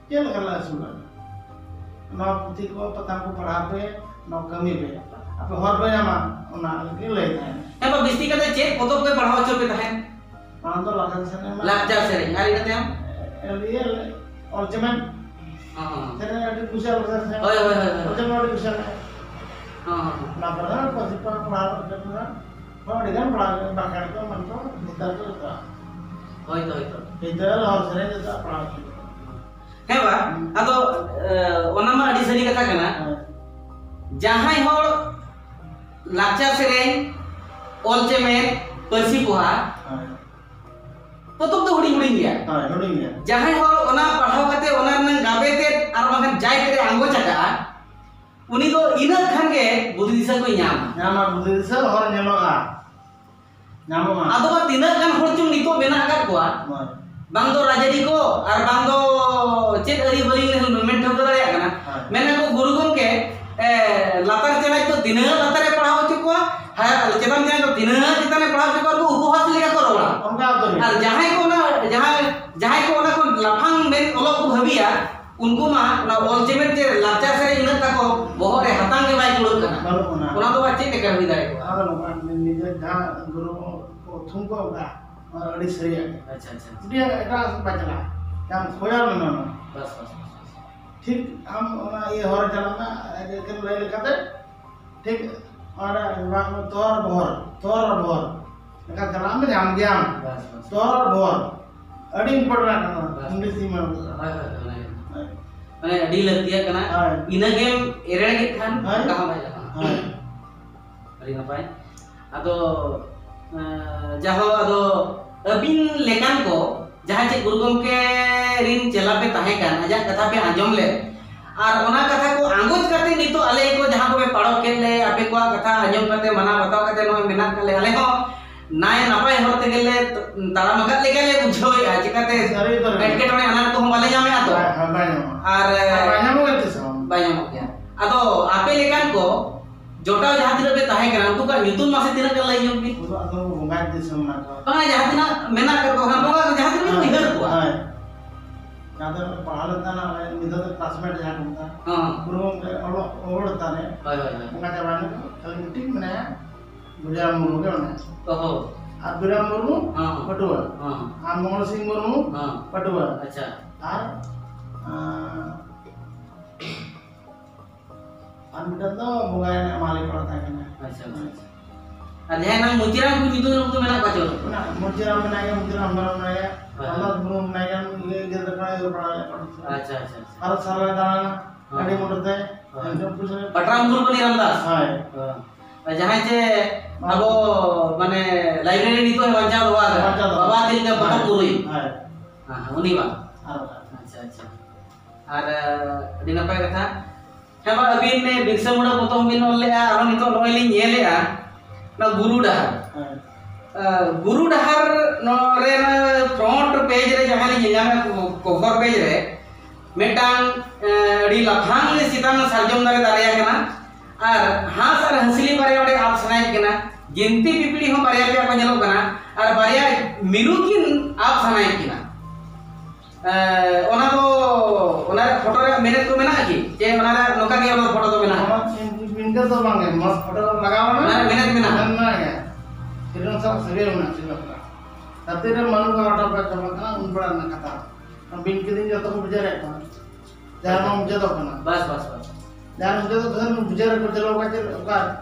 ᱪᱮᱫ ᱞᱮᱠᱟ ᱞᱮ ᱟᱹᱥᱩᱞᱟ? ᱱᱚᱣᱟ ᱯᱩᱛᱷᱤ ᱠᱚ, ᱯᱟᱛᱷᱟᱢ ᱠᱚ ᱯᱟᱲᱦᱟᱣ ᱯᱮ, ᱱᱚᱣᱟ ᱠᱟᱹᱢᱤ ᱯᱮ, ᱟᱯᱮ ᱦᱚᱨ ᱯᱮ ᱧᱟᱢᱟ", ᱚᱱᱟ ᱜᱮ ᱞᱟᱹᱭ ᱛᱟᱦᱮᱱᱟ᱾ ᱦᱮᱸ ᱵᱟ, ᱵᱤᱥᱛᱤ ᱠᱟᱛᱮ ᱪᱮᱫ ᱯᱚᱛᱚᱵ ᱯᱮ ᱯᱟᱲᱦᱟᱣ ᱦᱚᱪᱚ ᱯᱮ ᱛᱟᱦᱮᱸᱫ? ᱢᱟᱲᱟᱝ ᱫᱚ ᱞᱟᱠᱪᱟᱨ ᱥᱮᱨᱮᱧ ᱢᱟ᱾ ᱞᱟᱠᱪᱟᱨ ᱥᱮᱨᱮᱧ, ᱟᱨ ᱤᱱᱟᱹ ᱛᱟᱭᱚᱢ? ᱤᱭᱟᱹ, ᱚᱞ ᱪᱮᱢᱮᱫ᱾ ᱦᱚᱸ, ᱦᱚᱸ᱾ ᱥᱮᱨᱮᱧ ᱟᱹᱰᱤ ᱠᱩᱥᱤᱭᱟᱜ ᱞᱟᱠᱪᱟᱨ ᱥᱮᱨᱮᱧ᱾ ᱦᱳᱭ, ᱦᱳᱭ, ᱦᱳᱭ, ᱦᱳᱭ᱾ ᱚᱞ ᱪᱮᱢᱮᱫ ᱟᱹᱰᱤ ᱠᱩᱥᱤᱭᱟᱜ᱾ ᱦᱚᱸ, ᱦᱚᱸ, ᱦᱚᱸ᱾ ᱚᱱᱟ ᱯᱚᱨᱮ ᱯᱟᱹᱨᱥᱤ ᱯᱟᱲᱦᱟᱣ, ᱯᱟᱲᱦᱟᱣ ᱠᱟᱛᱮ ᱫᱚ ᱦᱚᱸ, ᱟᱹᱰᱤ ᱜᱟᱱ ᱯᱟᱲᱦᱟᱣ ᱦᱩᱭᱩᱜᱼᱟ, ᱵᱟᱠᱷᱮᱲ ᱠᱚ, ᱮᱢᱟᱱ ᱠᱚ, ᱜᱤᱫᱟᱹᱨ ᱠᱚ ᱡᱚᱛᱚ᱾ ᱦᱳᱭ ᱛᱚ, ᱦᱳᱭ ᱛᱚ᱾ ᱜᱤᱫᱟᱹᱨ ᱦᱚᱲ ᱥᱮᱨᱮᱧ ᱡᱚᱛᱚ ᱯᱟᱲᱦᱟᱣ ᱦᱩᱭᱩᱜᱼᱟ᱾ ᱦᱮᱸ ᱵᱟ, ᱟᱫᱚ, ᱮ, ᱚᱱᱟ ᱢᱟ ᱟᱹᱰᱤ ᱥᱟᱹᱨᱤ ᱠᱟᱛᱷᱟ ᱠᱟᱱᱟ᱾ ᱦᱮᱸ᱾ ᱡᱟᱦᱟᱸᱭ ᱦᱚᱲ ᱞᱟᱠᱪᱟᱨ ᱥᱮᱨᱮᱧ, ᱚᱞ ᱪᱮᱢᱮᱫ, ᱯᱟᱹᱨᱥᱤ ᱯᱚᱦᱟ, ᱦᱮᱸ᱾ ᱯᱚᱛᱚᱵ ᱫᱚ ᱦᱩᱰᱤᱧ ᱦᱩᱰᱤᱧ ᱜᱮᱭᱟ᱾ ᱦᱳᱭ, ᱦᱩᱰᱤᱧ ᱜᱮᱭᱟ᱾ ᱡᱟᱦᱟᱸᱭ ᱦᱚᱲ ᱚᱱᱟ ᱯᱟᱲᱦᱟᱣ ᱠᱟᱛᱮ ᱚᱱᱟ ᱨᱮᱱᱟᱜ ᱜᱟᱵᱮ ᱛᱮᱫ ᱟᱨ ᱵᱟᱝᱠᱷᱟᱱ ᱡᱟᱭ ᱛᱮᱫ ᱮ ᱟᱸᱜᱚᱪ ᱟᱠᱟᱜᱼᱟ, ᱩᱱᱤ ᱫᱚ ᱤᱱᱟᱹᱜ ᱠᱷᱟᱱ ᱜᱮ ᱵᱩᱫᱷᱤ ᱫᱤᱥᱟᱹ ᱠᱚᱭ ᱧᱟᱢᱟ᱾ ᱧᱟᱢᱟ, ᱵᱩᱫᱷᱤ ᱫᱤᱥᱟᱹ ᱦᱚᱨ ᱧᱮᱞᱚᱜᱼᱟ᱾ ᱧᱟᱢᱚᱜᱼᱟ᱾ ᱟᱫᱚ ᱵᱟ ᱛᱤᱱᱟᱹᱜ ᱜᱟᱱ ᱦᱚᱲ ᱪᱚᱝ ᱱᱤᱛᱚᱜ ᱢᱮᱱᱟᱜ ᱟᱠᱟᱫ ᱠᱚᱣᱟ, ᱦᱳᱭ᱾ ᱵᱟᱝ ᱫᱚ ᱨᱟᱡᱽᱟᱹᱨᱤ ᱠᱚ ᱟᱨ ᱵᱟᱝ ᱫᱚ ᱪᱮᱫ ᱟᱹᱨᱤ ᱵᱟᱹᱞᱤᱧ ᱢᱮᱱ ᱴᱷᱟᱹᱣᱠᱟᱹ ᱫᱟᱲᱮᱭᱟᱜ ᱠᱟᱱᱟ᱾ ᱦᱳᱭ᱾ ᱢᱮᱱᱟ ᱠᱚ, "ᱜᱩᱨᱩ ᱜᱚᱢᱠᱮ, ᱮ, ᱞᱟᱛᱟᱨ ᱪᱟᱱᱟᱪ ᱫᱚ ᱛᱤᱱᱟᱹᱜ ᱞᱟᱛᱟᱨ ᱮ ᱯᱟᱲᱦᱟᱣ ᱦᱚᱪᱚ ᱠᱚᱣᱟ, ᱦᱟᱭ-, ᱪᱮᱛᱟᱱ ᱪᱟᱱᱟᱪ ᱫᱚ ᱛᱤᱱᱟᱹᱜ ᱪᱮᱛᱟᱱ ᱮ ᱯᱟᱲᱦᱟᱣ ᱦᱚᱪᱚ ᱠᱚᱣᱟ", ᱩᱱᱠᱩ ᱩᱯᱚᱦᱟᱥ ᱞᱮᱠᱟ ᱠᱚ ᱨᱚᱲᱟ᱾ ᱚᱱᱠᱟ ᱫᱚ ᱦᱩᱭᱩᱜ ᱟᱨ ᱡᱟᱦᱟᱸᱭ ᱠᱚ ᱚᱱᱟ, ᱡᱟᱦᱟᱸᱭ ᱚᱞᱚᱜ ᱠᱚ ᱵᱷᱟᱹᱵᱤᱭᱟ, ᱩᱱᱠᱩ ᱢᱟ ᱚᱱᱟ ᱚᱞ ᱪᱮᱢᱮᱫ ᱪᱮ ᱞᱟᱠᱪᱟᱨ ᱥᱮᱨᱮᱧ ᱩᱱᱟᱹᱜ ᱛᱟᱠᱚ ᱵᱚᱦᱚᱜ ᱨᱮ ᱦᱟᱛᱟᱝ ᱜᱮ ᱵᱟᱭ ᱠᱩᱲᱟᱹᱜ ᱠᱟᱱᱟ᱾ ᱵᱟᱹᱱᱩᱜ ᱟᱱᱟ᱾ ᱚᱱᱟ ᱫᱚ ᱵᱟ ᱪᱮᱫ ᱞᱮᱠᱟ ᱦᱩᱭ ᱫᱟᱲᱮ ᱠᱚᱜᱼᱟ? ᱟᱫᱚ ᱱᱚᱝᱠᱟ ᱱᱤᱡᱮ ᱡᱟᱦᱟᱸ ᱜᱩᱨᱩ ᱠᱚ ᱛᱷᱩᱢ ᱠᱚ ᱚᱱᱠᱟ, ᱚᱱᱟ ᱟᱹᱰᱤ ᱥᱟᱹᱨᱤᱭᱟᱜ ᱜᱮ᱾ ᱟᱪᱪᱷᱟ, ᱟᱪᱪᱷᱟ, ᱟᱪᱪᱷᱟ᱾ ᱩᱱᱤᱭᱟᱜ ᱮᱴᱟᱜ ᱥᱮᱫ ᱵᱟᱭ ᱪᱟᱞᱟᱜᱼᱟ᱾ ᱡᱟᱦᱟᱸ ᱠᱷᱚᱭᱟᱨ ᱢᱮᱱᱟᱜᱼᱟ᱾ ᱵᱟᱥ, ᱵᱟᱥ, ᱵᱟᱥ, ᱵᱟᱥ᱾ ᱴᱷᱤᱠ ᱟᱢ ᱚᱱᱟ ᱤᱭᱟᱹ ᱦᱚᱨ ᱪᱟᱞᱟᱜ ᱢᱮ, ᱮᱠᱮᱱ ᱞᱟᱹᱭ ᱞᱮᱠᱟᱛᱮ ᱴᱷᱤᱠ ᱚᱸᱰᱮ ᱵᱟᱝ ᱛᱚᱨ ᱵᱷᱚᱨ, ᱛᱚᱨ ᱵᱷᱚᱨ᱾ ᱮᱱᱠᱷᱟᱱ ᱪᱟᱞᱟᱜ ᱢᱮ, ᱧᱟᱢ ᱜᱮᱭᱟᱢ᱾ ᱵᱟᱥ, ᱵᱟᱥ᱾ ᱛᱚᱨ ᱵᱷᱚᱨ᱾ ᱟᱹᱰᱤ important ᱠᱟᱱᱟ᱾ ᱵᱟᱥ᱾ English ᱤᱧ ᱢᱮᱱ ᱠᱮᱫᱟ᱾ ᱦᱳᱭ, ᱦᱳᱭ, ᱦᱳᱭ, ᱚᱱᱟᱜᱮ᱾ ᱦᱳᱭ᱾ ᱢᱟᱱᱮ ᱟᱹᱰᱤ ᱞᱟᱹᱠᱛᱤᱭᱟᱜ ᱠᱟᱱᱟ᱾ ᱦᱳᱭ᱾ ᱤᱱᱟᱹᱜᱮᱢ ᱮᱲᱮ ᱠᱮᱫ ᱠᱷᱟᱱ ᱦᱳᱭ᱾ ᱚᱱᱠᱟ ᱦᱚᱸ ᱵᱟᱭ ᱜᱟᱱᱚᱜᱼᱟ᱾ ᱦᱳᱭ᱾ ᱟᱹᱰᱤ ᱱᱟᱯᱟᱭ᱾ ᱟᱫᱚ, ᱮᱸ, ᱡᱟᱦᱳ, ᱟᱫᱚ ᱟᱹᱵᱤᱱ ᱞᱮᱠᱟᱱ ᱠᱚ ᱡᱟᱦᱟᱸ ᱪᱮᱫ ᱜᱩᱨᱩ ᱜᱚᱢᱠᱮ ᱨᱤᱱ ᱪᱮᱞᱟ ᱯᱮ ᱛᱟᱦᱮᱸ ᱠᱟᱱ, ᱟᱡᱟᱜ ᱠᱟᱛᱷᱟ ᱯᱮ ᱟᱸᱡᱚᱢ ᱞᱮᱫ, ᱟᱨ ᱚᱱᱟ ᱠᱟᱛᱷᱟ ᱠᱚ ᱟᱸᱜᱚᱪ ᱠᱟᱛᱮ ᱱᱤᱛᱚᱜ ᱟᱞᱮ ᱠᱚ ᱡᱟᱦᱟᱸ ᱠᱚᱯᱮ ᱯᱟᱲᱚᱜ ᱠᱮᱫ ᱞᱮ, ᱟᱯᱮ ᱠᱚᱣᱟᱜ ᱠᱟᱛᱷᱟ ᱟᱸᱡᱚᱢ ᱠᱟᱛᱮ, ᱢᱟᱱᱟᱣ ᱵᱟᱛᱟᱣ ᱠᱟᱛᱮ ᱱᱚᱜᱼᱚᱭ ᱢᱮᱱᱟᱜ ᱠᱟᱫ ᱞᱮ, ᱟᱞᱮ ᱦᱚᱸ ᱱᱟᱭ ᱱᱟᱯᱟᱭ ᱦᱚᱨ ᱛᱮᱜᱮ ᱞᱮ ᱛᱟᱲᱟᱢ ᱟᱠᱟᱫ ᱞᱮᱠᱟ ᱞᱮ ᱵᱩᱡᱷᱟᱹᱣᱮᱫᱼᱟ᱾ ᱪᱤᱠᱟᱹᱛᱮ ᱥᱟᱹᱨᱤ ᱩᱛᱟᱹᱨ ᱜᱮ᱾ ᱮᱴᱠᱮᱴᱚᱬᱮ ᱟᱱᱟᱴ ᱠᱚᱦᱚᱸ ᱵᱟᱞᱮ ᱧᱟᱢᱮᱫᱼᱟ ᱛᱚ᱾ ᱵᱟᱭ, ᱦᱮᱸ, ᱵᱟᱭ ᱧᱟᱢᱚᱜᱼᱟ᱾ ᱟᱨ ᱵᱟᱭ ᱧᱟᱢᱚᱜᱼᱟ ᱛᱤᱥ ᱦᱚᱸ᱾ ᱵᱟᱭ ᱧᱟᱢᱚᱜ ᱜᱮᱭᱟ᱾ ᱟᱫᱚ ᱟᱯᱮ ᱞᱮᱠᱟᱱ ᱠᱚ ᱡᱚᱴᱟᱣ ᱡᱟᱦᱟᱸ ᱛᱤᱱᱟᱹᱜ ᱯᱮ ᱛᱟᱦᱮᱸ ᱠᱟᱱᱟ, ᱩᱱᱠᱩ ᱠᱚᱣᱟᱜ ᱧᱩᱛᱩᱢ ᱢᱟᱥᱮ ᱛᱤᱱᱟᱹᱜ ᱜᱟᱱ ᱞᱟᱹᱭ ᱧᱚᱜ ᱵᱤᱱ? ᱩᱱᱠᱩ ᱫᱚ ᱟᱫᱚ ᱵᱚᱸᱜᱟ ᱫᱤᱥᱚᱢ ᱢᱮᱱᱟᱜ ᱠᱚᱣᱟ᱾ ᱵᱟᱝᱟ, ᱡᱟᱦᱟᱸ ᱛᱤᱱᱟᱹᱜ ᱢᱮᱱᱟᱜ ᱠᱟᱜ ᱠᱚᱣᱟ, ᱵᱚᱸᱜᱟ ᱠᱚ ᱡᱟᱦᱟᱸ ᱛᱤᱱᱟᱹᱜ ᱵᱤᱱ ᱩᱭᱦᱟᱹᱨ ᱠᱚᱣᱟ᱾ ᱦᱳᱭ᱾ ᱡᱟᱦᱟᱸ ᱫᱚ ᱯᱟᱲᱦᱟᱣ ᱞᱮᱱ ᱛᱟᱦᱮᱱᱟ, ᱟᱞᱮ ᱢᱤᱫ ᱫᱷᱟᱣ ᱛᱮ classmate ᱡᱟᱦᱟᱸ ᱠᱚ ᱢᱮᱛᱟᱜᱼᱟ᱾ ᱦᱚᱸ᱾ ᱯᱩᱨᱟᱹ ᱜᱚᱢᱠᱮ ᱚᱞᱚᱜ, ᱚᱞ ᱛᱟᱦᱮᱸ᱾ ᱦᱳᱭ, ᱦᱳᱭ, ᱦᱳᱭ᱾ ᱵᱚᱸᱜᱟ ᱪᱟᱵᱟᱭᱮᱱᱟ ᱠᱚ, ᱠᱷᱟᱹᱞᱤ ᱢᱤᱫᱴᱤᱡ ᱢᱮᱱᱟᱭᱟ, ᱵᱩᱡᱷᱟᱹᱨᱟᱢ ᱢᱩᱨᱢᱩ ᱜᱮ ᱢᱮᱱᱟᱭᱟ᱾ ᱚᱦᱚ᱾ ᱟᱨ ᱵᱤᱨᱟᱢ ᱢᱩᱨᱢᱩ, ᱦᱚᱸ᱾ ᱯᱟᱹᱴᱩᱣᱟᱹ᱾ ᱦᱚᱸ᱾ ᱟᱨ ᱢᱚᱝᱜᱚᱞ ᱥᱤᱝ ᱢᱩᱨᱢᱩ, ᱦᱚᱸ᱾ ᱯᱟᱹᱴᱩᱣᱟᱹ᱾ ᱟᱪᱪᱷᱟ᱾ ᱟᱨ, ᱟᱸ, ᱟᱨ ᱢᱤᱫᱴᱟᱝ ᱫᱚ ᱵᱚᱸᱜᱟᱭᱮᱱᱟ, ᱢᱟᱞᱤ ᱠᱚᱲᱟ ᱛᱟᱦᱮᱸ ᱠᱟᱱᱟ᱾ ᱟᱪᱪᱷᱟ, ᱟᱪᱪᱷᱟ, ᱟᱪᱪᱷᱟ᱾ ᱟᱨ ᱡᱟᱦᱟᱸᱭ ᱱᱟᱝ ᱢᱚᱛᱤᱨᱟᱢ ᱠᱚ ᱧᱩᱛᱩᱢ ᱩᱱᱠᱩ ᱢᱮᱱᱟᱜ ᱠᱚᱣᱟ ᱪᱮ ᱵᱟᱹᱱᱩᱜ ᱠᱚᱣᱟ? ᱢᱮᱱᱟᱜ, ᱢᱚᱛᱤᱨᱟᱢ ᱢᱮᱱᱟᱭᱟ, ᱢᱚᱛᱤᱨᱟᱢ ᱦᱮᱢᱵᱨᱚᱢ ᱢᱮᱱᱟᱭᱟ, ᱦᱮᱸ᱾ ᱨᱟᱢᱫᱟᱥ ᱢᱩᱨᱢᱩ ᱢᱮᱱᱟᱭᱟ, ᱤᱭᱟᱹ, ᱤᱭᱟᱹ ᱫᱚ ᱠᱟᱱᱟ, ᱤᱭᱟᱹ ᱯᱟᱲᱟ ᱨᱮ ᱯᱟᱲᱟ᱾ ᱟᱪᱪᱷᱟ, ᱟᱪᱪᱷᱟ, ᱟᱪᱪᱷᱟ᱾ ᱵᱷᱟᱨᱚᱛ ᱥᱟᱞ ᱨᱮ ᱫᱟᱬᱟᱱᱟ, ᱦᱮᱸ᱾ ᱟᱹᱰᱤ ᱢᱚᱴᱚᱨ ᱛᱮ, ᱦᱮᱸ᱾ ᱮᱠᱫᱚᱢ ᱯᱩᱨᱟᱹ ᱯᱟᱴᱨᱟᱢ ᱢᱩᱨᱢᱩ ᱨᱟᱢᱫᱟᱥ? ᱦᱳᱭ᱾ ᱦᱮᱸ᱾ ᱟᱨ ᱡᱟᱦᱟᱸᱭ ᱪᱮ ᱵᱟᱝ᱾ ᱟᱵᱚ, ᱢᱟᱱᱮ, library ᱱᱤᱛᱚᱜ ᱦᱚᱸ ᱵᱟᱧᱪᱟᱣ ᱫᱚᱦᱚ ᱟᱠᱟᱫᱟ᱾ ᱵᱟᱧᱪᱟᱣ ᱫᱚᱦᱚ ᱵᱟᱵᱟ ᱟᱠᱟᱫᱟ᱾ ᱛᱤᱞᱠᱟᱹ ᱯᱚᱛᱚᱵ ᱦᱳᱭ᱾ ᱢᱩᱨᱟᱹᱭ᱾ ᱦᱳᱭ᱾ ᱦᱮᱸ, ᱦᱮᱸ, ᱩᱱᱤ ᱵᱟᱝ? ᱟᱨ ᱵᱟᱝ᱾ ᱟᱪᱪᱷᱟ, ᱟᱪᱪᱷᱟ᱾ ᱟᱨ, ᱟᱹᱰᱤ ᱱᱟᱯᱟᱭ ᱠᱟᱛᱷᱟ᱾ ᱦᱮᱸ, ᱢᱟ ᱟᱹᱵᱤᱱ ᱵᱤᱨᱥᱟᱹ ᱢᱩᱱᱰᱟ ᱯᱚᱛᱚᱵ ᱵᱤᱱ ᱚᱞ ᱞᱮᱜᱼᱟ, ᱟᱨᱦᱚᱸ ᱱᱤᱛᱚᱜ ᱱᱚᱜᱼᱚᱭ ᱞᱤᱧ ᱧᱮᱞᱮᱜᱼᱟ, ᱚᱱᱟ ᱜᱩᱨᱩ ᱰᱟᱦᱟᱨ᱾ ᱦᱮᱸ᱾ ᱟ, ᱜᱩᱨᱩ ᱰᱟᱦᱟᱨ ᱱᱚᱣᱟ ᱨᱮ, ᱱᱚᱣᱟ front page ᱨᱮ ᱡᱟᱦᱟᱸ ᱞᱤᱧ ᱧᱮᱞ ᱧᱟᱢᱮᱫ, cover page ᱨᱮ ᱢᱤᱫᱴᱟᱝ, ᱮ, ᱟᱹᱰᱤ ᱞᱟᱯᱷᱟᱝ ᱪᱮᱛᱟᱱ ᱥᱟᱨᱡᱚᱢ ᱫᱟᱨᱮ ᱫᱟᱨᱮ ᱟᱠᱟᱱᱟ, ᱟᱨ ᱦᱟᱸᱥ ᱟᱨ ᱦᱟᱹᱥᱞᱤ ᱵᱟᱨᱭᱟ ᱚᱸᱰᱮ ᱟᱵ ᱥᱟᱱᱟᱭᱮᱫ ᱠᱟᱱᱟ, ᱡᱤᱱᱛᱤ ᱯᱤᱯᱤᱲᱤ ᱦᱚᱸ ᱵᱟᱨᱭᱟ ᱯᱮᱭᱟ ᱠᱚ ᱧᱮᱞᱚᱜ ᱠᱟᱱᱟ, ᱟᱨ ᱵᱟᱨᱭᱟ ᱢᱤᱨᱩ ᱠᱤᱱ ᱟᱵ ᱥᱟᱱᱟᱭᱮᱫ ᱠᱤᱱᱟ᱾ ᱮ, ᱚᱱᱟ ᱫᱚ, ᱚᱱᱟ ᱨᱮ ᱯᱷᱳᱴᱳ ᱨᱮᱭᱟᱜ ᱢᱮᱱᱮᱛ ᱠᱚ ᱢᱮᱱᱟᱜᱼᱟ ᱠᱤ? ᱪᱮ ᱚᱱᱟ ᱨᱮ ᱱᱚᱝᱠᱟ ᱜᱮ ᱚᱱᱟ ᱯᱷᱳᱴᱳ ᱫᱚ ᱢᱮᱱᱟᱜᱼᱟ? ᱚᱱᱟ ᱤᱱᱠᱟᱹ ᱫᱚ ᱵᱟᱝ ᱜᱮ, ᱢᱚᱡᱽ ᱯᱷᱳᱴᱳ ᱞᱟᱜᱟᱣ ᱢᱮ᱾ ᱚᱱᱟ ᱨᱮ ᱢᱮᱱᱮᱛ ᱢᱮᱱᱟᱜᱼᱟ? ᱢᱮᱱᱟᱜ ᱜᱮᱭᱟ᱾ ᱥᱤᱨᱡᱚᱱ ᱥᱟᱞᱟᱜ ᱥᱟᱹᱜᱟᱹᱭ ᱢᱮᱱᱟᱜᱼᱟ, ᱥᱤᱨᱡᱚᱱ ᱥᱟᱞᱟᱜ᱾ ᱫᱷᱟᱹᱨᱛᱤ ᱨᱮ ᱢᱟᱹᱱᱩ ᱠᱚ ᱦᱚᱴᱚ ᱠᱟᱜ ᱪᱟᱵᱟᱜ ᱠᱟᱱᱟ, ᱩᱱ ᱵᱮᱲᱟ ᱨᱮᱱᱟᱜ ᱠᱟᱛᱷᱟ᱾ ᱵᱤᱱ ᱠᱤᱫᱤᱧ ᱡᱚᱛᱚ ᱠᱚ ᱵᱩᱡᱷᱟᱹᱣ ᱫᱟᱲᱮᱭᱟᱜ ᱠᱟᱱᱟ᱾ ᱡᱟᱦᱟᱸ ᱢᱩᱪᱟᱹᱫᱚᱜ ᱠᱟᱱᱟ᱾ ᱵᱟᱥ, ᱵᱟᱥ, ᱵᱟᱥ᱾ ᱡᱟᱦᱟᱸ ᱢᱩᱪᱟᱹᱫᱚᱜ ᱠᱟᱱᱟ, ᱵᱩᱡᱷᱟᱹᱣ ᱨᱮ ᱠᱚ ᱪᱟᱞᱟᱣ ᱠᱟᱛᱮ ᱚᱠᱟ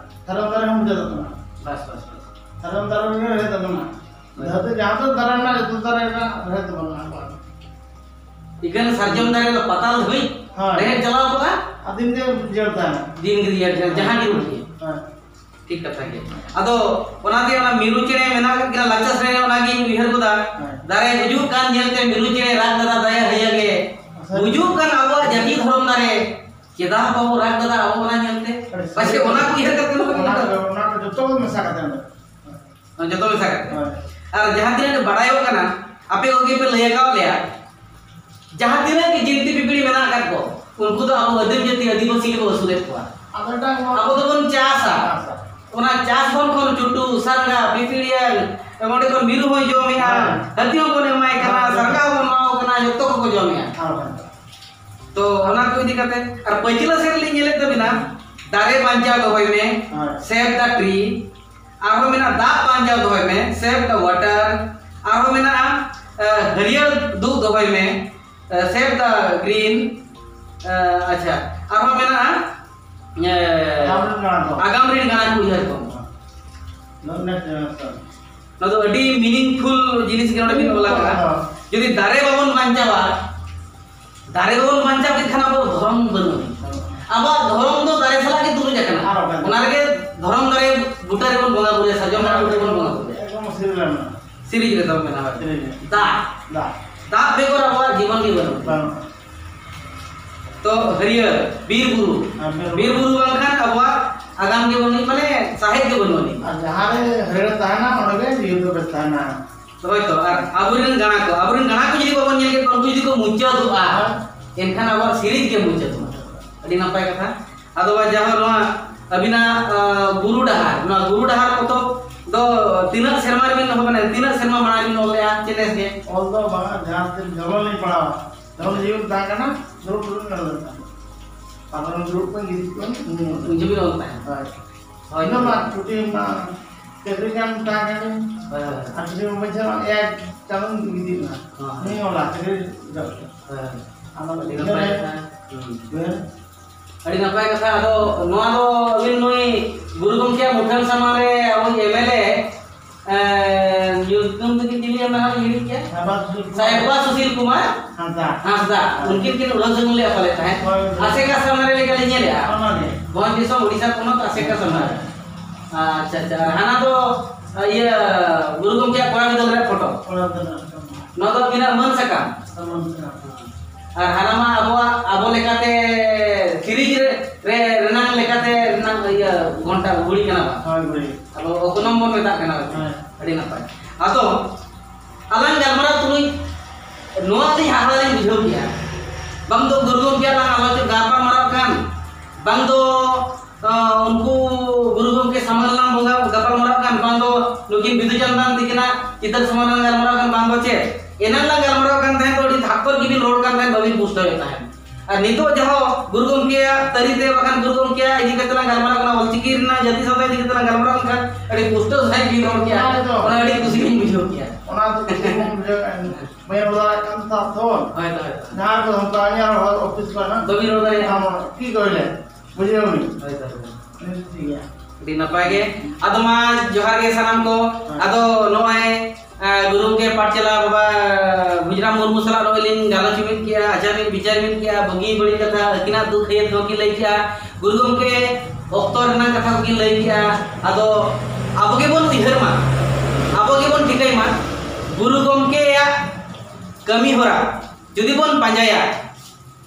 ᱫᱷᱚᱨᱚᱢ ᱫᱟᱨᱮ ᱦᱚᱸ ᱢᱩᱪᱟᱹᱫᱚᱜ ᱠᱟᱱᱟ᱾ ᱵᱟᱥ, ᱵᱟᱥ, ᱵᱟᱥ᱾ ᱫᱷᱚᱨᱚᱢ ᱫᱟᱨᱮ ᱨᱮ ᱨᱮᱦᱮᱫ ᱫᱚ ᱢᱮᱱᱟᱜᱼᱟ᱾ ᱦᱳᱭ᱾ ᱡᱟᱦᱟᱸ ᱫᱚ ᱫᱟᱨᱮ ᱨᱮᱱᱟᱜ ᱡᱚᱛᱚ ᱫᱟᱨᱮ ᱨᱮᱱᱟᱜ ᱨᱮᱦᱮᱫ ᱫᱚ ᱵᱟᱹᱱᱩᱜᱼᱟ ᱟᱵᱚᱣᱟᱜ ᱫᱚ᱾ ᱤᱠᱷᱟᱹᱱ ᱥᱟᱨᱡᱚᱢ ᱫᱟᱨᱮ ᱫᱚ ᱯᱟᱛᱟᱞ ᱫᱷᱟᱹᱵᱤᱡ ᱦᱳᱭ᱾ ᱨᱮᱦᱮᱫ ᱪᱟᱞᱟᱣ ᱠᱚᱜᱼᱟ᱾ ᱟᱨ ᱫᱤᱱ ᱜᱮ ᱡᱤᱭᱟᱹᱲ ᱛᱟᱦᱮᱱᱟ᱾ ᱫᱤᱱ ᱜᱮ ᱡᱤᱭᱟᱹᱲ ᱛᱟᱦᱮᱱᱟ, ᱡᱟᱦᱟᱸ ᱜᱮ ᱩᱰᱩᱠ ᱜᱮ᱾ ᱦᱳᱭ᱾ ᱴᱷᱤᱠ ᱠᱟᱛᱷᱟ ᱜᱮ᱾ ᱟᱫᱚ ᱚᱱᱟᱛᱮ ᱚᱱᱟ ᱢᱤᱨᱩ ᱪᱮᱬᱮ ᱢᱮᱱᱟᱜ ᱠᱟᱜ ᱜᱮᱭᱟ, ᱞᱟᱠᱪᱟᱨ ᱥᱮᱨᱮᱧ ᱨᱮ ᱚᱱᱟᱜᱤᱧ ᱩᱭᱦᱟᱹᱨ ᱜᱚᱫᱟ᱾ ᱦᱮᱸ᱾ ᱫᱟᱨᱮ ᱜᱩᱡᱩᱜ ᱠᱟᱱ ᱧᱮᱞᱛᱮ ᱢᱤᱨᱩ ᱪᱮᱬᱮ ᱨᱟᱜ ᱫᱟᱫᱟ ᱫᱟᱭᱟ ᱦᱟᱹᱭᱟ ᱜᱮ᱾ ᱟᱪᱪᱷᱟ᱾ ᱜᱩᱡᱩᱜ ᱠᱟᱱ ᱟᱵᱚᱣᱟᱜ ᱡᱟᱹᱛᱤ ᱫᱷᱚᱨᱚᱢ ᱫᱟᱨᱮ, ᱪᱮᱫᱟᱜ ᱵᱟᱵᱚ ᱨᱟᱜ ᱫᱟᱫᱟ ᱟᱵᱚ ᱚᱱᱟ ᱧᱮᱞᱛᱮ? ᱟᱹᱰᱤ ᱯᱟᱪᱷᱮ ᱥᱟᱹᱨᱤ ᱚᱱᱟ ᱠᱚ ᱩᱭᱦᱟᱹᱨ ᱠᱟᱛᱮ ᱵᱚᱱ ᱚᱱᱟ ᱨᱟᱜ ᱫᱟ᱾ ᱠᱚ, ᱚᱱᱟ ᱠᱚ ᱡᱚᱛᱚ ᱜᱮ ᱢᱮᱥᱟ ᱠᱟᱛᱮ ᱚᱸᱰᱮ᱾ ᱡᱚᱛᱚ ᱢᱮᱥᱟ ᱠᱟᱛᱮ᱾ ᱦᱳᱭ᱾ ᱟᱨ ᱡᱟᱦᱟᱸ ᱛᱤᱱᱟᱹᱜ ᱵᱟᱲᱟᱭᱚᱜ ᱠᱟᱱᱟ, ᱟᱯᱮ ᱠᱚᱜᱮ ᱯᱮ ᱞᱟᱹᱭ ᱟᱠᱟᱫ ᱞᱮᱭᱟ, ᱡᱟᱦᱟᱸ ᱛᱤᱱᱟᱹᱜ ᱜᱮ ᱡᱤᱱᱛᱤ ᱯᱤᱯᱤᱲᱤ ᱢᱮᱱᱟᱜ ᱟᱠᱟᱫ ᱠᱚ, ᱩᱱᱠᱩ ᱫᱚ ᱟᱵᱚ ᱟᱹᱫᱤᱢ ᱡᱟᱹᱛᱤ ᱟᱹᱫᱤᱵᱟᱹᱥᱤ ᱜᱮᱵᱚ ᱟᱹᱥᱩᱞᱮᱫ ᱠᱚᱣᱟ᱾ ᱟᱫᱚ ᱮᱴᱟᱜ ᱦᱚᱲ ᱟᱵᱚ ᱫᱚᱵᱚᱱ ᱪᱟᱥᱟ᱾ ᱪᱟᱥᱟ᱾ ᱚᱱᱟ ᱪᱟᱥ ᱠᱷᱚᱱ ᱠᱷᱚᱱ ᱪᱩᱴᱩ, ᱥᱟᱨᱜᱟ, ᱯᱤᱯᱤᱲᱤᱭᱟᱹ, ᱮᱢᱚᱱ ᱠᱷᱚᱱ ᱢᱤᱨᱩ ᱦᱚᱸᱭ ᱡᱚᱢᱮᱜᱼᱟ, ᱦᱮᱸ᱾ ᱦᱟᱹᱛᱤ ᱦᱚᱸᱵᱚᱱ ᱮᱢᱟᱭ ᱠᱟᱱᱟ, ᱦᱮᱸ᱾ ᱥᱟᱨᱜᱟ ᱦᱚᱸᱵᱚᱱ ᱮᱢᱟᱣ ᱠᱟᱱᱟ, ᱡᱚᱛᱚ ᱠᱚᱠᱚ ᱡᱚᱢᱮᱜᱼᱟ᱾ ᱦᱮᱸ᱾ ᱛᱚ ᱚᱱᱟ ᱠᱚ ᱤᱫᱤ ᱠᱟᱛᱮ, ᱟᱨ ᱯᱟᱹᱪᱞᱟᱹ ᱥᱮᱫ ᱞᱤᱧ ᱧᱮᱞᱮᱫ ᱛᱟᱵᱤᱱᱟ, ᱫᱟᱨᱮ ᱵᱟᱧᱪᱟᱣ ᱫᱚᱦᱚᱭ ᱢᱮ, ᱦᱮᱸ᱾ Save the tree, ᱟᱨᱦᱚᱸ ᱢᱮᱱᱟᱜᱼᱟ, ᱫᱟᱜ ᱵᱟᱧᱪᱟᱣ ᱫᱚᱦᱚᱭ ᱢᱮ, Save the water᱾ ᱟᱨᱦᱚᱸ ᱢᱮᱱᱟᱜᱼᱟ, ᱮ, ᱦᱟᱹᱨᱭᱟᱹᱲ ᱫᱩᱜ ᱫᱚᱦᱚᱭ ᱢᱮ, ᱮ, Save the green᱾ ᱮ, ᱟᱪᱪᱷᱟ, ᱟᱨᱦᱚᱸ ᱢᱮᱱᱟᱜᱼᱟ, ᱮ, ᱟᱜᱟᱢ ᱨᱮᱱ ᱜᱟᱬᱟ ᱠᱚ᱾ ᱟᱜᱟᱢ ᱨᱮᱱ ᱜᱟᱬᱟ ᱠᱚ ᱩᱭᱦᱟᱹᱨ ᱠᱚᱢ᱾ ᱱᱚᱣᱟ ᱱᱮᱠᱥᱴ ᱡᱮᱱᱟᱨᱮᱥᱚᱱ᱾ ᱱᱚᱣᱟ ᱫᱚ ᱟᱹᱰᱤ meaningful ᱡᱤᱱᱤᱥ ᱜᱮ ᱱᱚᱰᱮ ᱵᱤᱱ ᱚᱞ ᱟᱠᱟᱫᱼᱟ᱾ ᱦᱮᱸ᱾ ᱡᱩᱫᱤ ᱫᱟᱨᱮ ᱵᱟᱵᱚᱱ ᱵᱟᱧᱪᱟᱣᱟ, ᱫᱟᱨᱮ ᱵᱟᱵᱚᱱ ᱵᱟᱧᱪᱟᱣ ᱠᱮᱫ ᱠᱷᱟᱱ ᱟᱵᱚ ᱫᱷᱚᱨᱚᱢ ᱵᱟᱹᱱᱩᱜ ᱟᱹᱱᱤᱡ᱾ ᱟᱵᱚᱣᱟᱜ ᱫᱷᱚᱨᱚᱢ ᱫᱚ ᱫᱟᱨᱮ ᱥᱟᱞᱟᱜ ᱜᱮ ᱛᱩᱞᱩᱡ ᱟᱠᱟᱱᱟ᱾ ᱟᱨ ᱵᱟᱠᱷᱟᱱ᱾ ᱚᱱᱟ ᱨᱮᱜᱮ ᱫᱷᱚᱨᱚᱢ ᱫᱟᱨᱮ ᱵᱩᱴᱟᱹ ᱨᱮᱵᱚᱱ ᱵᱚᱸᱜᱟ ᱵᱩᱨᱩᱭᱟ, ᱥᱟᱨᱡᱚᱢ ᱫᱟᱨᱮ ᱵᱩᱴᱟᱹ ᱨᱮᱵᱚᱱ ᱵᱚᱸᱜᱟ ᱵᱩᱨᱩᱭᱟ᱾ ᱮᱠᱫᱚᱢ ᱥᱤᱨᱤᱡᱽ ᱨᱮ᱾ ᱥᱤᱨᱤᱡᱽ ᱨᱮ ᱛᱟᱵᱚᱱ ᱢᱮᱱᱟᱜᱼᱟ᱾ ᱥᱤᱨᱤᱡᱽ ᱨᱮ᱾ ᱫᱟᱜ᱾ ᱫᱟᱜ᱾ ᱫᱟᱜ ᱵᱮᱜᱚᱨ ᱟᱵᱚᱣᱟᱜ ᱡᱤᱵᱚᱱ ᱜᱮ ᱵᱟᱹᱱᱩᱜᱼᱟ᱾ ᱵᱟᱹᱱᱩᱜᱼᱟ᱾ ᱛᱚ ᱦᱟᱹᱨᱭᱟᱹᱲ, ᱵᱤᱨ ᱵᱩᱨᱩ᱾ ᱟᱨ ᱵᱤᱨ ᱵᱤᱨ ᱵᱩᱨᱩ᱾ ᱵᱩᱨᱩ ᱵᱟᱝᱠᱷᱟᱱ ᱟᱵᱚᱣᱟᱜ ᱟᱜᱟᱢ ᱜᱮ ᱵᱟᱹᱱᱩᱜ, ᱢᱟᱱᱮ ᱥᱟᱦᱮᱫ ᱜᱮ ᱵᱟᱹᱱᱩᱜ ᱟᱹᱱᱤᱡ᱾ ᱟᱨ ᱡᱟᱦᱟᱸ ᱨᱮ ᱦᱟᱹᱨᱭᱟᱹᱲ ᱛᱟᱦᱮᱱᱟ, ᱚᱸᱰᱮ ᱜᱮ ᱡᱤᱭᱚᱱ ᱫᱚ ᱵᱮᱥ ᱛᱟᱦᱮᱱᱟ᱾ ᱦᱳᱭ ᱛᱚ, ᱟᱨ ᱟᱵᱚᱨᱮᱱ ᱜᱟᱬᱟ ᱠᱚ, ᱟᱵᱚᱨᱮᱱ ᱜᱟᱬᱟ ᱠᱚ ᱡᱩᱫᱤ ᱵᱟᱵᱚᱱ ᱧᱮᱞ ᱠᱮᱫ ᱠᱚᱣᱟ, ᱩᱱᱠᱩ ᱡᱩᱫᱤ ᱠᱚ ᱢᱩᱪᱟᱹᱫᱚᱜᱼᱟ, ᱦᱮᱸ᱾ ᱮᱱᱠᱷᱟᱱ ᱟᱵᱚᱣᱟᱜ ᱥᱤᱨᱤᱡᱽ ᱜᱮ ᱢᱩᱪᱟᱹᱫᱚᱜᱼᱟ᱾ ᱟᱹᱰᱤ ᱱᱟᱯᱟᱭ ᱠᱟᱛᱷᱟ᱾ ᱟᱫᱚ ᱵᱟ ᱡᱟᱦᱟᱸ ᱱᱚᱣᱟ ᱟᱹᱵᱤᱱᱟᱜ, ᱟ, ᱜᱩᱨᱩ ᱰᱟᱦᱟᱨ, ᱱᱚᱣᱟ ᱜᱩᱨᱩ ᱰᱟᱦᱟᱨ ᱯᱚᱛᱚᱵ ᱫᱚ ᱛᱤᱱᱟᱹᱜ ᱥᱮᱨᱢᱟ ᱨᱮᱵᱤᱱ ᱚᱞ, ᱢᱟᱱᱮ ᱛᱤᱱᱟᱹᱜ ᱥᱮᱨᱢᱟ ᱢᱟᱲᱟᱝ ᱨᱮᱵᱤᱱ ᱚᱞ ᱞᱮᱜᱼᱟ ᱪᱮᱱᱮᱥ ᱜᱮ? ᱚᱞ ᱫᱚ ᱵᱟᱝᱟ, ᱡᱟᱦᱟᱸ ᱛᱤᱱ ᱡᱚᱠᱷᱚᱱ ᱞᱤᱧ ᱯᱟᱲᱦᱟᱣᱟ, ᱡᱚᱠᱷᱚᱱ ᱡᱤᱭᱚᱱ ᱛᱟᱦᱮᱸ ᱠᱟᱱᱟ, ᱫᱩᱲᱩᱵ ᱫᱩᱲᱩᱵ ᱧᱮᱞ ᱞᱮᱫ ᱛᱟᱦᱮᱸᱫ᱾ ᱟᱫᱚ ᱫᱩᱲᱩᱵ ᱠᱚ ᱜᱤᱛᱤᱡ ᱠᱚ ᱩᱱ ᱡᱚᱠᱷᱚᱱ ᱚᱞ ᱛᱟᱦᱮᱸᱫ᱾ ᱦᱳᱭ᱾ ᱦᱳᱭ᱾ ᱤᱱᱟᱹ ᱢᱟ ᱪᱷᱩᱴᱤ ᱢᱟ ᱪᱟᱹᱠᱨᱤ ᱠᱟᱱ ᱛᱟᱦᱮᱸ ᱠᱟᱱᱟ᱾ ᱦᱳᱭ, ᱦᱳᱭ᱾ ᱟᱨ ᱪᱷᱩᱴᱤ ᱢᱟ ᱵᱟᱹᱭᱥᱟᱹᱣ ᱮᱭᱟᱭ ᱪᱟᱸᱫᱳ ᱜᱤᱛᱤᱡ ᱮᱱᱟ᱾ ᱦᱳᱭ᱾ ᱱᱩᱭ ᱚᱞᱟ ᱪᱟᱹᱠᱨᱤ ᱦᱳᱭ᱾ ᱟᱫᱚ ᱟᱹᱰᱤ ᱤᱱᱟᱹ ᱱᱟᱯᱟᱭ ᱨᱮ ᱠᱟᱛᱷᱟ᱾ ᱦᱩᱸ᱾ ᱦᱳᱭ᱾ ᱟᱹᱰᱤ ᱱᱟᱯᱟᱭ ᱠᱟᱛᱷᱟ᱾ ᱟᱫᱚ ᱱᱚᱣᱟ ᱫᱚ ᱟᱹᱵᱤᱱ ᱱᱩᱭ ᱜᱩᱨᱩ ᱜᱚᱢᱠᱮᱭᱟᱜ ᱢᱩᱴᱷᱟᱹᱱ ᱥᱟᱢᱟᱝ ᱨᱮ ᱟᱵᱚ ᱮᱢ ᱮᱞ ᱮ, ᱮᱸ, ᱧᱩᱛᱩᱢ ᱫᱚ ᱪᱮᱫ ᱞᱤᱧ ᱞᱟᱹᱭᱟ, ᱚᱱᱟ ᱦᱚᱸ ᱦᱤᱲᱤᱧ ᱠᱮᱫ᱾ ᱥᱟᱦᱮᱵᱟ ᱥᱩᱥᱤᱞ ᱠᱩᱢᱟᱨ᱾ ᱥᱟᱦᱮᱵᱟ ᱥᱩᱥᱤᱞ ᱠᱩᱢᱟᱨ ᱦᱟᱸᱥᱫᱟ᱾ ᱦᱟᱸᱥᱫᱟ᱾ ᱦᱳᱭ᱾ ᱩᱱᱠᱤᱱ ᱠᱤᱱ ᱩᱞᱟᱹᱥ ᱡᱚᱝ ᱞᱮᱫᱼᱟ ᱯᱟᱞᱮ ᱛᱟᱦᱮᱸᱫ᱾ ᱦᱳᱭ, ᱦᱳᱭ᱾ ᱟᱥᱮᱠᱟ ᱥᱟᱢᱱᱟ ᱨᱮ ᱞᱮᱠᱟ ᱞᱤᱧ ᱧᱮᱞᱮᱫᱼᱟ᱾ ᱚᱱᱟᱜᱮ᱾ ᱵᱷᱚᱸᱡᱽ ᱫᱤᱥᱚᱢ ᱳᱰᱤᱥᱟ ᱯᱚᱱᱚᱛ ᱟᱥᱮᱠᱟ ᱥᱟᱢᱱᱟ ᱨᱮ᱾ ᱟᱪᱪᱷᱟ, ᱟᱪᱪᱷᱟ᱾ ᱟᱨ ᱦᱟᱱᱟ ᱫᱚ, ᱤᱭᱟᱹ, ᱜᱩᱨᱩ ᱜᱚᱢᱠᱮᱭᱟᱜ ᱠᱚᱲᱟ ᱵᱤᱫᱟᱹᱞ ᱨᱮᱭᱟᱜ ᱯᱷᱳᱴᱳ᱾ ᱠᱚᱲᱟ ᱵᱤᱫᱟᱹᱞ ᱨᱮᱭᱟᱜ ᱯᱷᱳᱴᱳ᱾ ᱱᱚᱣᱟ ᱫᱚ ᱟᱹᱵᱤᱱᱟᱜ ᱢᱟᱹᱱ ᱥᱟᱠᱟᱢ᱾ ᱢᱟᱹᱱ ᱥᱟᱠᱟᱢ᱾ ᱟᱨ ᱦᱟᱱᱟ ᱢᱟ ᱟᱵᱚᱣᱟᱜ, ᱟᱵᱚ ᱞᱮᱠᱟᱛᱮ ᱥᱤᱨᱤᱡᱽ ᱨᱮ, ᱨᱮ, ᱨᱮᱱᱟᱝ ᱞᱮᱠᱟᱛᱮ ᱨᱮᱱᱟᱝ ᱤᱭᱟᱹ ᱜᱷᱚᱱᱴᱟ ᱜᱷᱩᱲᱤ ᱠᱟᱱᱟ ᱵᱟᱝ? ᱦᱳᱭ, ᱜᱷᱩᱲᱤ᱾ ᱟᱵᱚ ᱚᱛᱱᱚᱢ ᱵᱚᱱ ᱢᱮᱛᱟᱜ ᱠᱟᱱᱟ᱾ ᱦᱳᱭ᱾ ᱟᱹᱰᱤ ᱱᱟᱯᱟᱭ᱾ ᱟᱫᱚ ᱟᱞᱟᱝ ᱜᱟᱞᱢᱟᱨᱟᱣ ᱛᱩᱞᱩᱡ ᱱᱚᱣᱟ ᱟᱹᱰᱤ ᱦᱟᱦᱟᱲᱟ ᱞᱤᱧ ᱵᱩᱡᱷᱟᱹᱣ ᱠᱮᱜᱼᱟ᱾ ᱵᱟᱝ ᱫᱚ ᱜᱩᱨᱩ ᱜᱚᱢᱠᱮ ᱟᱞᱟᱝ ᱟᱞᱚᱪᱚ ᱜᱟᱯᱟᱞ ᱢᱟᱨᱟᱣ ᱠᱟᱱ, ᱵᱟᱝ ᱫᱚ ᱟᱸ, ᱩᱱᱠᱩ ᱜᱩᱨᱩ ᱜᱚᱢᱠᱮ ᱥᱟᱢᱟᱝ ᱨᱮᱞᱟᱝ ᱵᱚᱸᱜᱟ ᱜᱟᱯᱟᱞ ᱢᱟᱨᱟᱣ ᱠᱟᱱ, ᱵᱟᱝ ᱫᱚ ᱱᱩᱠᱤᱱ ᱵᱤᱫᱩ ᱪᱟᱸᱫᱟᱱ ᱛᱤᱠᱤᱱᱟᱜ ᱪᱤᱛᱟᱹᱨ ᱥᱟᱢᱟᱝ ᱨᱮᱞᱟᱝ ᱜᱟᱞᱢᱟᱨᱟᱣ ᱠᱟᱱ, ᱵᱟᱝ ᱫᱚ ᱪᱮᱫ? ᱮᱱᱟᱝ ᱞᱟᱝ ᱜᱟᱞᱢᱟᱨᱟᱣ ᱠᱟᱱ ᱛᱟᱦᱮᱸᱫ ᱫᱚ ᱟᱹᱰᱤ ᱫᱷᱟᱠᱛᱚᱨ ᱜᱮᱵᱤᱱ ᱨᱚᱲ ᱠᱟᱱ ᱛᱟᱦᱮᱸᱫ, ᱵᱟᱹᱵᱤᱱ ᱯᱩᱥᱴᱟᱹᱣᱮᱫ ᱛᱟᱦᱮᱸᱫ᱾ ᱟᱨ ᱱᱤᱛᱚᱜ ᱡᱟᱦᱟᱸ ᱜᱩᱨᱩ ᱜᱚᱢᱠᱮᱭᱟᱜ ᱛᱟᱹᱨᱤ ᱛᱮ ᱵᱟᱠᱷᱟᱱ ᱜᱩᱨᱩ ᱜᱚᱢᱠᱮᱭᱟᱜ ᱤᱫᱤ ᱠᱟᱛᱮ ᱞᱟᱝ ᱜᱟᱞᱢᱟᱨᱟᱣ ᱠᱟᱱᱟ, ᱚᱞᱪᱤᱠᱤ ᱨᱮᱱᱟᱜ ᱡᱟᱹᱛᱤ ᱥᱟᱶᱛᱟ ᱤᱫᱤ ᱠᱟᱛᱮ ᱞᱟᱝ ᱜᱟᱞᱢᱟᱨᱟᱣ ᱠᱟᱱ ᱠᱷᱟᱱ ᱟᱹᱰᱤ ᱯᱩᱥᱴᱟᱹᱣ ᱥᱟᱺᱦᱤᱡ ᱵᱤᱱ ᱨᱚᱲ ᱠᱮᱭᱟ, ᱚᱱᱟ ᱫᱚ ᱚᱱᱟ ᱟᱹᱰᱤ ᱠᱩᱥᱤ ᱞᱤᱧ ᱵᱩᱡᱷᱟᱹᱣ ᱠᱮᱭᱟ᱾ ᱚᱱᱟ ᱫᱚ ᱠᱩᱥᱤ ᱵᱚᱱ ᱵᱩᱡᱷᱟᱹᱣ ᱮᱫ ᱠᱟᱱ ᱜᱮᱭᱟ᱾ ᱵᱟᱹᱧ ᱨᱚᱲ ᱫᱟᱲᱮᱭᱟᱜ ᱠᱟᱱ ᱛᱟᱦᱮᱸᱫ ᱛᱚ᱾ ᱦᱳᱭ, ᱦᱳᱭ, ᱦᱳᱭ᱾ ᱡᱟᱦᱟᱸ ᱨᱮᱠᱚ ᱫᱷᱚᱢᱠᱟᱣ ᱤᱧᱟ, ᱨᱚᱲ ᱚᱯᱷᱤᱥ ᱠᱚᱨᱮ ᱦᱟᱸᱜ᱾ ᱵᱟᱹᱵᱤᱱ ᱨᱚᱲ ᱫᱟᱲᱮᱭᱟᱜᱼᱟ᱾ ᱟᱢ ᱪᱮᱫ ᱠᱚ ᱞᱟᱹᱭᱟ? ᱵᱩᱡᱷᱟᱹᱣ ᱢᱮ᱾ ᱦᱳᱭ, ᱦᱳᱭ, ᱦᱳᱭ᱾ ᱴᱷᱤᱠ ᱜᱮᱭᱟ᱾ ᱟᱹᱰᱤ ᱱᱟᱯᱟᱭ ᱜᱮ᱾ ᱟᱫᱚ ᱢᱟ ᱡᱚᱦᱟᱨ ᱜᱮ ᱥᱟᱱᱟᱢ ᱠᱚ᱾ ᱦᱮᱸ᱾ ᱟᱫᱚ ᱱᱚᱜᱼᱚᱭ, ᱟ, ᱜᱩᱨᱩ ᱜᱚᱢᱠᱮ ᱯᱟᱴᱪᱟᱞᱟ ᱵᱟᱵᱟ ᱵᱷᱩᱡᱽᱨᱟᱢ ᱢᱩᱨᱢᱩ ᱥᱟᱞᱟᱜ ᱱᱚᱜᱼᱚᱭ ᱞᱤᱧ ᱜᱟᱞᱚᱪ ᱢᱮᱱ ᱠᱮᱜᱼᱟ, ᱟᱪᱟᱨ ᱢᱮᱱ ᱵᱤᱪᱟᱨ ᱢᱮᱱ ᱠᱮᱜᱼᱟ, ᱵᱩᱜᱤ ᱵᱟᱹᱲᱤᱡ ᱠᱟᱛᱷᱟ, ᱟᱹᱠᱤᱱᱟᱜ ᱫᱩᱠ ᱦᱟᱹᱭᱟᱹᱛ ᱦᱚᱸ ᱠᱤᱱ ᱞᱟᱹᱭ ᱠᱮᱜᱼᱟ᱾ ᱜᱩᱨᱩ ᱜᱚᱢᱠᱮ ᱚᱠᱛᱚ ᱨᱮᱱᱟᱜ ᱠᱟᱛᱷᱟ ᱠᱚᱠᱤᱱ ᱞᱟᱹᱭ ᱠᱮᱜᱼᱟ᱾ ᱟᱫᱚ ᱟᱵᱚ ᱜᱮᱵᱚᱱ ᱩᱭᱦᱟᱹᱨ ᱢᱟ, ᱟᱵᱚ ᱜᱮᱵᱚᱱ ᱴᱷᱤᱠᱟᱹᱭ ᱢᱟ, ᱜᱩᱨᱩ ᱜᱚᱢᱠᱮᱭᱟᱜ ᱠᱟᱹᱢᱤ ᱦᱚᱨᱟ ᱡᱩᱫᱤ ᱵᱚᱱ ᱯᱟᱸᱡᱟᱭᱟ,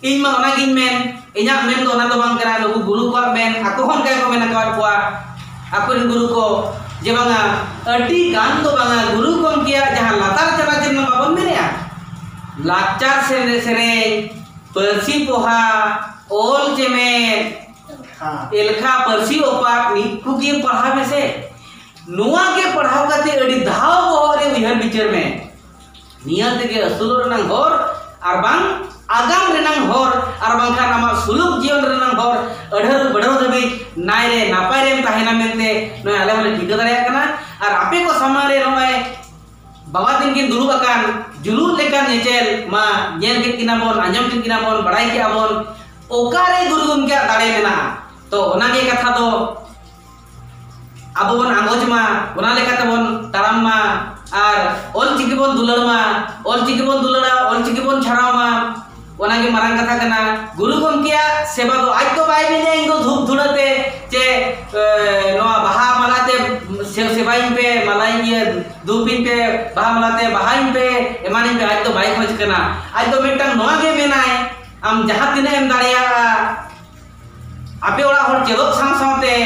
ᱤᱧ ᱢᱟ ᱚᱱᱟᱜᱤᱧ ᱢᱮᱱ, ᱤᱧᱟᱹᱜ ᱢᱮᱱ ᱫᱚ ᱚᱱᱟ ᱫᱚ ᱵᱟᱝ ᱠᱟᱱᱟ, ᱱᱩᱠᱩ ᱜᱩᱨᱩ ᱠᱚᱣᱟᱜ ᱢᱮᱱ, ᱟᱠᱚ ᱦᱚᱸ ᱚᱱᱠᱟ ᱜᱮᱠᱚ ᱢᱮᱱ ᱟᱠᱟᱫ ᱠᱚᱣᱟ, ᱟᱠᱚᱨᱮᱱ ᱜᱩᱨᱩ ᱠᱚ, ᱡᱮ ᱵᱟᱝᱟ, ᱟᱹᱰᱤ ᱜᱟᱱ ᱫᱚ ᱵᱟᱝᱟ, ᱜᱩᱨᱩ ᱜᱚᱢᱠᱮᱭᱟᱜ ᱡᱟᱦᱟᱸ ᱞᱟᱛᱟᱨ ᱪᱟᱱᱟᱪ ᱨᱮᱱ ᱵᱟᱵᱚᱱ ᱢᱮᱱᱮᱜᱼᱟ, ᱞᱟᱠᱪᱟᱨ ᱥᱮᱨᱮ-, ᱥᱮᱨᱮᱧ, ᱯᱟᱹᱨᱥᱤ ᱯᱚᱦᱟ, ᱚᱞ ᱪᱮᱢᱮᱫ, ᱦᱮᱸ᱾ ᱮᱞᱠᱷᱟ, ᱯᱟᱹᱨᱥᱤ ᱚᱯᱟᱛ, ᱱᱤᱠᱩ ᱜᱮ ᱯᱟᱲᱦᱟᱣ ᱢᱮᱥᱮ᱾ ᱱᱚᱣᱟ ᱜᱮ ᱯᱟᱲᱦᱟᱣ ᱠᱟᱛᱮ ᱟᱹᱰᱤ ᱫᱷᱟᱣ ᱵᱚᱦᱚᱜ ᱨᱮ ᱩᱭᱦᱟᱹᱨ ᱵᱤᱪᱟᱹᱨ ᱢᱮ᱾ ᱱᱤᱭᱟᱹ ᱛᱮᱜᱮ ᱟᱹᱥᱩᱞᱚᱜ ᱨᱮᱱᱟᱜ ᱦᱚᱨ ᱟᱨ ᱵᱟᱝ ᱟᱜᱟᱢ ᱨᱮᱱᱟᱜ ᱦᱚᱨ ᱟᱨ ᱵᱟᱝᱠᱷᱟᱱ ᱟᱢᱟᱜ ᱥᱩᱞᱩᱠ ᱡᱤᱭᱚᱱ ᱨᱮᱱᱟᱜ ᱦᱚᱨ ᱟᱹᱰᱷᱟᱹᱨ ᱵᱟᱹᱰᱷᱟᱹᱨ ᱫᱷᱟᱹᱵᱤᱡ ᱱᱟᱭ ᱨᱮ ᱱᱟᱯᱟᱭ ᱨᱮᱢ ᱛᱟᱦᱮᱱᱟ ᱢᱮᱱᱛᱮ ᱱᱚᱜᱼᱚᱭ ᱟᱞᱮ ᱦᱚᱸᱞᱮ ᱴᱷᱤᱠᱟᱹ ᱫᱟᱲᱮᱭᱟᱜ ᱠᱟᱱᱟ᱾ ᱟᱨ ᱟᱯᱮ ᱠᱚ ᱥᱟᱢᱟᱝ ᱨᱮ ᱱᱚᱜᱼᱚᱭ ᱵᱟᱵᱟ ᱛᱤᱱ ᱠᱤᱱ ᱫᱩᱲᱩᱵ ᱟᱠᱟᱱ ᱡᱩᱞᱩᱜ ᱞᱮᱠᱟᱱ ᱧᱮᱪᱮᱞ ᱢᱟ ᱧᱮᱞ ᱠᱮᱫ ᱠᱤᱱᱟ ᱵᱚᱱ, ᱟᱸᱡᱚᱢ ᱠᱮᱫ ᱠᱤᱱᱟ ᱵᱚᱱ, ᱵᱟᱲᱟᱭ ᱠᱮᱫᱟ ᱵᱚᱱ, ᱚᱠᱟᱨᱮ ᱜᱩᱨᱩ ᱜᱚᱢᱠᱮᱭᱟᱜ ᱫᱟᱲᱮ ᱢᱮᱱᱟᱜᱼᱟ? ᱛᱚ ᱚᱱᱟᱜᱮ ᱠᱟᱛᱷᱟ ᱫᱚ ᱟᱵᱚ ᱵᱚᱱ ᱟᱸᱜᱚᱪ ᱢᱟ, ᱚᱱᱟ ᱞᱮᱠᱟᱛᱮ ᱵᱚᱱ ᱛᱟᱲᱟᱢ ᱢᱟ, ᱟᱨ ᱚᱞ ᱪᱤᱠᱤ ᱵᱚᱱ ᱫᱩᱞᱟᱹᱲ ᱢᱟ, ᱚᱞ ᱪᱤᱠᱤ ᱵᱚᱱ ᱫᱩᱞᱟᱹᱲᱟ, ᱚᱞ ᱪᱤᱠᱤ ᱵᱚᱱ ᱪᱷᱟᱨᱟᱣ ᱢᱟ, ᱚᱱᱟᱜᱮ ᱢᱟᱨᱟᱝ ᱠᱟᱛᱷᱟ ᱠᱟᱱᱟ᱾ ᱜᱩᱨᱩ ᱜᱚᱢᱠᱮᱭᱟᱜ ᱥᱮᱵᱟ ᱫᱚ ᱟᱡ ᱫᱚ ᱵᱟᱭ ᱢᱮᱱᱮᱜᱼᱟ, "ᱤᱧ ᱫᱚ ᱫᱷᱩᱯ ᱫᱷᱩᱲᱟᱹ ᱛᱮ ᱪᱮ, ᱮ, ᱱᱚᱣᱟ ᱵᱟᱦᱟ ᱢᱟᱞᱟ ᱛᱮ ᱥᱮ-, ᱥᱮᱵᱟᱭᱤᱧ ᱯᱮ, ᱢᱟᱞᱟᱧ, ᱤᱭᱟᱹ, ᱫᱷᱩᱯᱤᱧ ᱯᱮ, ᱵᱟᱦᱟ ᱢᱟᱞᱟ ᱛᱮ ᱵᱟᱦᱟᱧ ᱯᱮ, ᱮᱢᱟᱱᱤᱧ ᱯᱮ", ᱟᱡ ᱫᱚ ᱵᱟᱭ ᱠᱷᱚᱡᱽ ᱠᱟᱱᱟ᱾ ᱟᱡ ᱫᱚ ᱢᱤᱫᱴᱟᱝ ᱱᱚᱣᱟ ᱜᱮ ᱢᱮᱱᱟᱭ, ᱟᱢ ᱡᱟᱦᱟᱸ ᱛᱤᱱᱟᱹᱜ ᱮᱢ ᱫᱟᱲᱮᱭᱟᱜᱼᱟ, ᱟᱯᱮ ᱚᱲᱟᱜ ᱦᱚᱲ ᱪᱮᱫᱚᱜ ᱥᱟᱶ ᱥᱟᱶᱛᱮ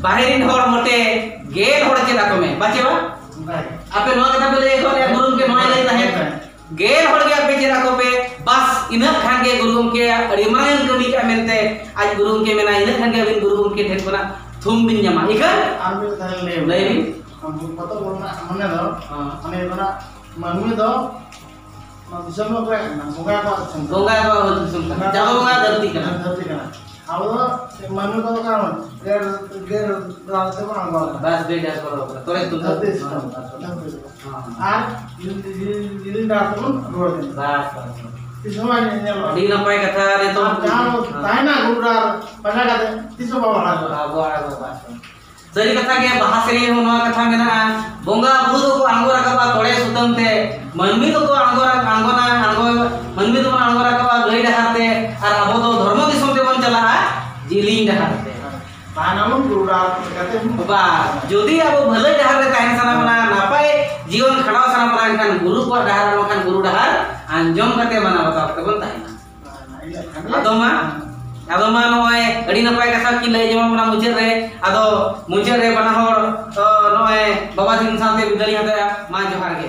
ᱵᱟᱦᱨᱮ ᱨᱮᱱ ᱦᱚᱲ ᱢᱚᱴᱮ ᱜᱮᱞ ᱦᱚᱲ ᱪᱮᱫ ᱟᱠᱚ ᱢᱮ, ᱵᱟᱪᱮ ᱵᱟ? ᱚᱱᱠᱟ ᱜᱮ᱾ ᱟᱯᱮ ᱱᱚᱣᱟ ᱠᱟᱛᱷᱟ ᱯᱮ ᱞᱟᱹᱭ ᱟᱠᱚ ᱞᱮᱭᱟ, ᱜᱩᱨᱩ ᱜᱚᱢᱠᱮ ᱱᱚᱣᱟᱭ ᱞᱟᱹᱭ ᱛᱟᱦᱮᱸᱫ, ᱦᱮᱸ᱾ ᱜᱮᱞ ᱦᱚᱲ ᱜᱮ ᱟᱯᱮ ᱪᱮᱫ ᱟᱠᱚ ᱯᱮ, ᱵᱟᱥ ᱤᱱᱟᱹᱜ ᱠᱷᱟᱱ ᱜᱮ ᱜᱩᱨᱩ ᱜᱚᱢᱠᱮ ᱟᱹᱰᱤ ᱢᱟᱨᱟᱝ ᱮᱢ ᱠᱟᱹᱢᱤ ᱠᱟᱜᱼᱟ ᱢᱮᱱᱛᱮ ᱟᱡ ᱜᱩᱨᱩ ᱜᱚᱢᱠᱮ ᱢᱮᱱᱟ, ᱤᱱᱟᱹᱜ ᱠᱷᱟᱱ ᱜᱮ ᱟᱹᱵᱤᱱ ᱜᱩᱨᱩ ᱜᱚᱢᱠᱮ ᱴᱷᱮᱱ ᱠᱷᱚᱱᱟᱜ ᱛᱷᱩᱢ ᱵᱤᱱ ᱧᱟᱢᱟ᱾ ᱤᱠᱷᱟᱹᱱ ᱟᱨ ᱢᱤᱫ ᱠᱟᱛᱷᱟ ᱞᱤᱧ ᱞᱟᱹᱭ ᱞᱟᱹᱭ ᱵᱤᱱ᱾ ᱟᱵᱚ ᱠᱚᱛᱚᱠ ᱵᱚᱱ ᱢᱟᱱᱮ ᱫᱚ, ᱦᱮᱸ᱾ ᱢᱟᱱᱮ ᱫᱚ ᱱᱟᱜ ᱢᱟᱹᱱᱢᱤ ᱫᱚ ᱱᱚᱣᱟ ᱫᱤᱥᱚᱢ ᱫᱚ ᱚᱠᱚᱭᱟᱜ ᱠᱟᱱᱟ? ᱵᱚᱸᱜᱟ ᱠᱚᱣᱟᱜ ᱫᱤᱥᱚᱢ ᱠᱟᱱᱟ᱾ ᱵᱚᱸᱜᱟ ᱠᱚᱣᱟᱜ ᱫᱤᱥᱚᱢ ᱠᱟᱱᱟ᱾ ᱵᱚᱸᱜᱟ ᱪᱟᱸᱫᱚ ᱵᱚᱸᱜᱟ ᱫᱷᱟᱹᱨᱛᱤ ᱠᱟᱱᱟ᱾ ᱫᱷᱟᱹᱨᱛᱤ ᱠᱟᱱᱟ᱾ ᱟᱵᱚ ᱫᱚ ᱢᱟᱹᱱᱢᱤ ᱠᱚᱫᱚ ᱚᱠᱟ ᱨᱮ? ᱜᱮᱨ, ᱜᱮᱨ ᱰᱟᱦᱟᱨ ᱛᱮᱵᱚᱱ ᱟᱬᱜᱚ ᱟᱠᱟᱱᱟ᱾ ᱵᱟᱥ, ᱜᱟᱹᱭ ᱰᱟᱦᱟᱨ ᱠᱚ ᱨᱚᱲ ᱠᱟᱱᱟ᱾ ᱛᱚᱲᱮ ᱛᱩᱞ ᱫᱷᱟᱹᱨᱛᱤ ᱫᱤᱥᱚᱢ᱾ ᱫᱷᱟᱹᱨᱛᱤ ᱫᱤᱥᱚᱢ᱾ ᱦᱮᱸ᱾ ᱟᱨ ᱡᱤᱞᱤᱧ, ᱡᱤᱞᱤᱧ, ᱡᱤᱞᱤᱧ ᱰᱟᱦᱟᱨ ᱛᱮᱵᱚᱱ ᱨᱩᱣᱟᱹᱲ ᱠᱟᱱᱟ᱾ ᱵᱟᱥ, ᱵᱟᱥ, ᱵᱟᱥ᱾ ᱛᱤᱥ ᱦᱚᱸ ᱵᱟᱭ ᱧᱮᱞᱚᱜᱼᱟ᱾ ᱟᱹᱰᱤ ᱱᱟᱯᱟᱭ ᱠᱟᱛᱷᱟ ᱱᱤᱛᱚᱜ᱾ ᱟᱨ ᱡᱟᱦᱟᱸ ᱦᱮᱸ᱾ ᱛᱟᱦᱮᱱᱟ ᱜᱩᱨᱩ ᱰᱟᱦᱟᱨ ᱯᱟᱸᱡᱟ ᱠᱟᱛᱮ, ᱛᱤᱥ ᱦᱚᱸ ᱵᱟᱵᱚᱱ ᱟᱲᱟᱜᱚᱜᱼᱟ᱾ ᱵᱟᱵᱚ ᱟᱲᱟᱜᱚᱜᱼᱟ, ᱵᱟᱥ, ᱵᱟᱥ᱾ ᱥᱟᱹᱨᱤ ᱠᱟᱛᱷᱟ ᱜᱮ, ᱵᱟᱦᱟ ᱥᱮᱨᱮᱧ ᱨᱮᱦᱚᱸ ᱱᱚᱣᱟ ᱠᱟᱛᱷᱟ ᱢᱮᱱᱟᱜᱼᱟ, "ᱵᱚᱸᱜᱟ ᱵᱩᱨᱩ ᱫᱚᱠᱚ ᱟᱬᱜᱚ ᱨᱟᱠᱟᱵᱼᱟ ᱛᱚᱲᱮ ᱥᱩᱛᱟᱹᱢ ᱛᱮ, ᱢᱟᱹᱱᱢᱤ ᱫᱚᱠᱚ ᱟᱬᱜᱚ ᱨᱟ-, ᱟᱬᱜᱚᱱᱟ, ᱟᱬᱜᱚ, ᱢᱟᱹᱱᱢᱤ ᱫᱚᱵᱚᱱ ᱟᱬᱜᱚ ᱨᱟᱠᱟᱵᱼᱟ ᱜᱟᱹᱭ ᱰᱟᱦᱟᱨ ᱛᱮ, ᱟᱨ ᱟᱵᱚ ᱫᱚ ᱫᱷᱚᱨᱢᱚ ᱫᱤᱥᱚᱢ ᱛᱮᱵᱚᱱ ᱪᱟᱞᱟᱜᱼᱟ ᱡᱤᱞᱤᱧ ᱰᱟᱦᱟᱨ ᱛᱮ᱾" ᱛᱟᱦᱮᱱᱟᱵᱚᱱ ᱜᱩᱨᱩ ᱰᱟᱦᱟᱨ ᱞᱮᱠᱟᱛᱮ᱾ ᱵᱟ, ᱡᱩᱫᱤ ᱟᱵᱚ ᱵᱷᱟᱹᱞᱟᱹᱭ ᱰᱟᱦᱟᱨ ᱨᱮ ᱛᱟᱦᱮᱱ ᱥᱟᱱᱟ ᱵᱚᱱᱟ, ᱱᱟᱯᱟᱭ ᱡᱤᱭᱚᱱ ᱠᱷᱟᱸᱰᱟᱣ ᱥᱟᱱᱟ ᱵᱚᱱᱟ, ᱮᱱᱠᱷᱟᱱ ᱜᱩᱨᱩ ᱠᱚᱣᱟᱜ ᱰᱟᱦᱟᱨ, ᱵᱟᱝᱠᱷᱟᱱ ᱜᱩᱨᱩ ᱰᱟᱦᱟᱨ ᱟᱸᱡᱚᱢ ᱠᱟᱛᱮ ᱢᱟᱱᱟᱣ ᱵᱟᱛᱟᱣ ᱠᱟᱛᱮ ᱵᱚᱱ ᱛᱟᱦᱮᱱᱟ᱾ ᱟᱫᱚ ᱢᱟ, ᱟᱫᱚ ᱢᱟ ᱱᱚᱜᱼᱚᱭ ᱟᱹᱰᱤ ᱱᱟᱯᱟᱭ ᱠᱟᱛᱷᱟ ᱠᱤᱱ ᱞᱟᱹᱭ ᱟᱸᱡᱚᱢᱟᱜ ᱵᱚᱱᱟ ᱢᱩᱪᱟᱹᱫ ᱨᱮ᱾ ᱟᱫᱚ ᱢᱩᱪᱟᱹᱫ ᱨᱮ ᱵᱟᱱᱟ ᱦᱚᱲ, ᱛᱚ, ᱱᱚᱜᱼᱚᱭ ᱵᱟᱵᱟ ᱛᱤᱠᱤᱱ ᱥᱟᱶᱛᱮ ᱵᱤᱫᱟᱹᱞᱤᱧ ᱦᱟᱛᱟᱣᱟ᱾ ᱢᱟ ᱡᱚᱦᱟᱨ ᱜᱮ᱾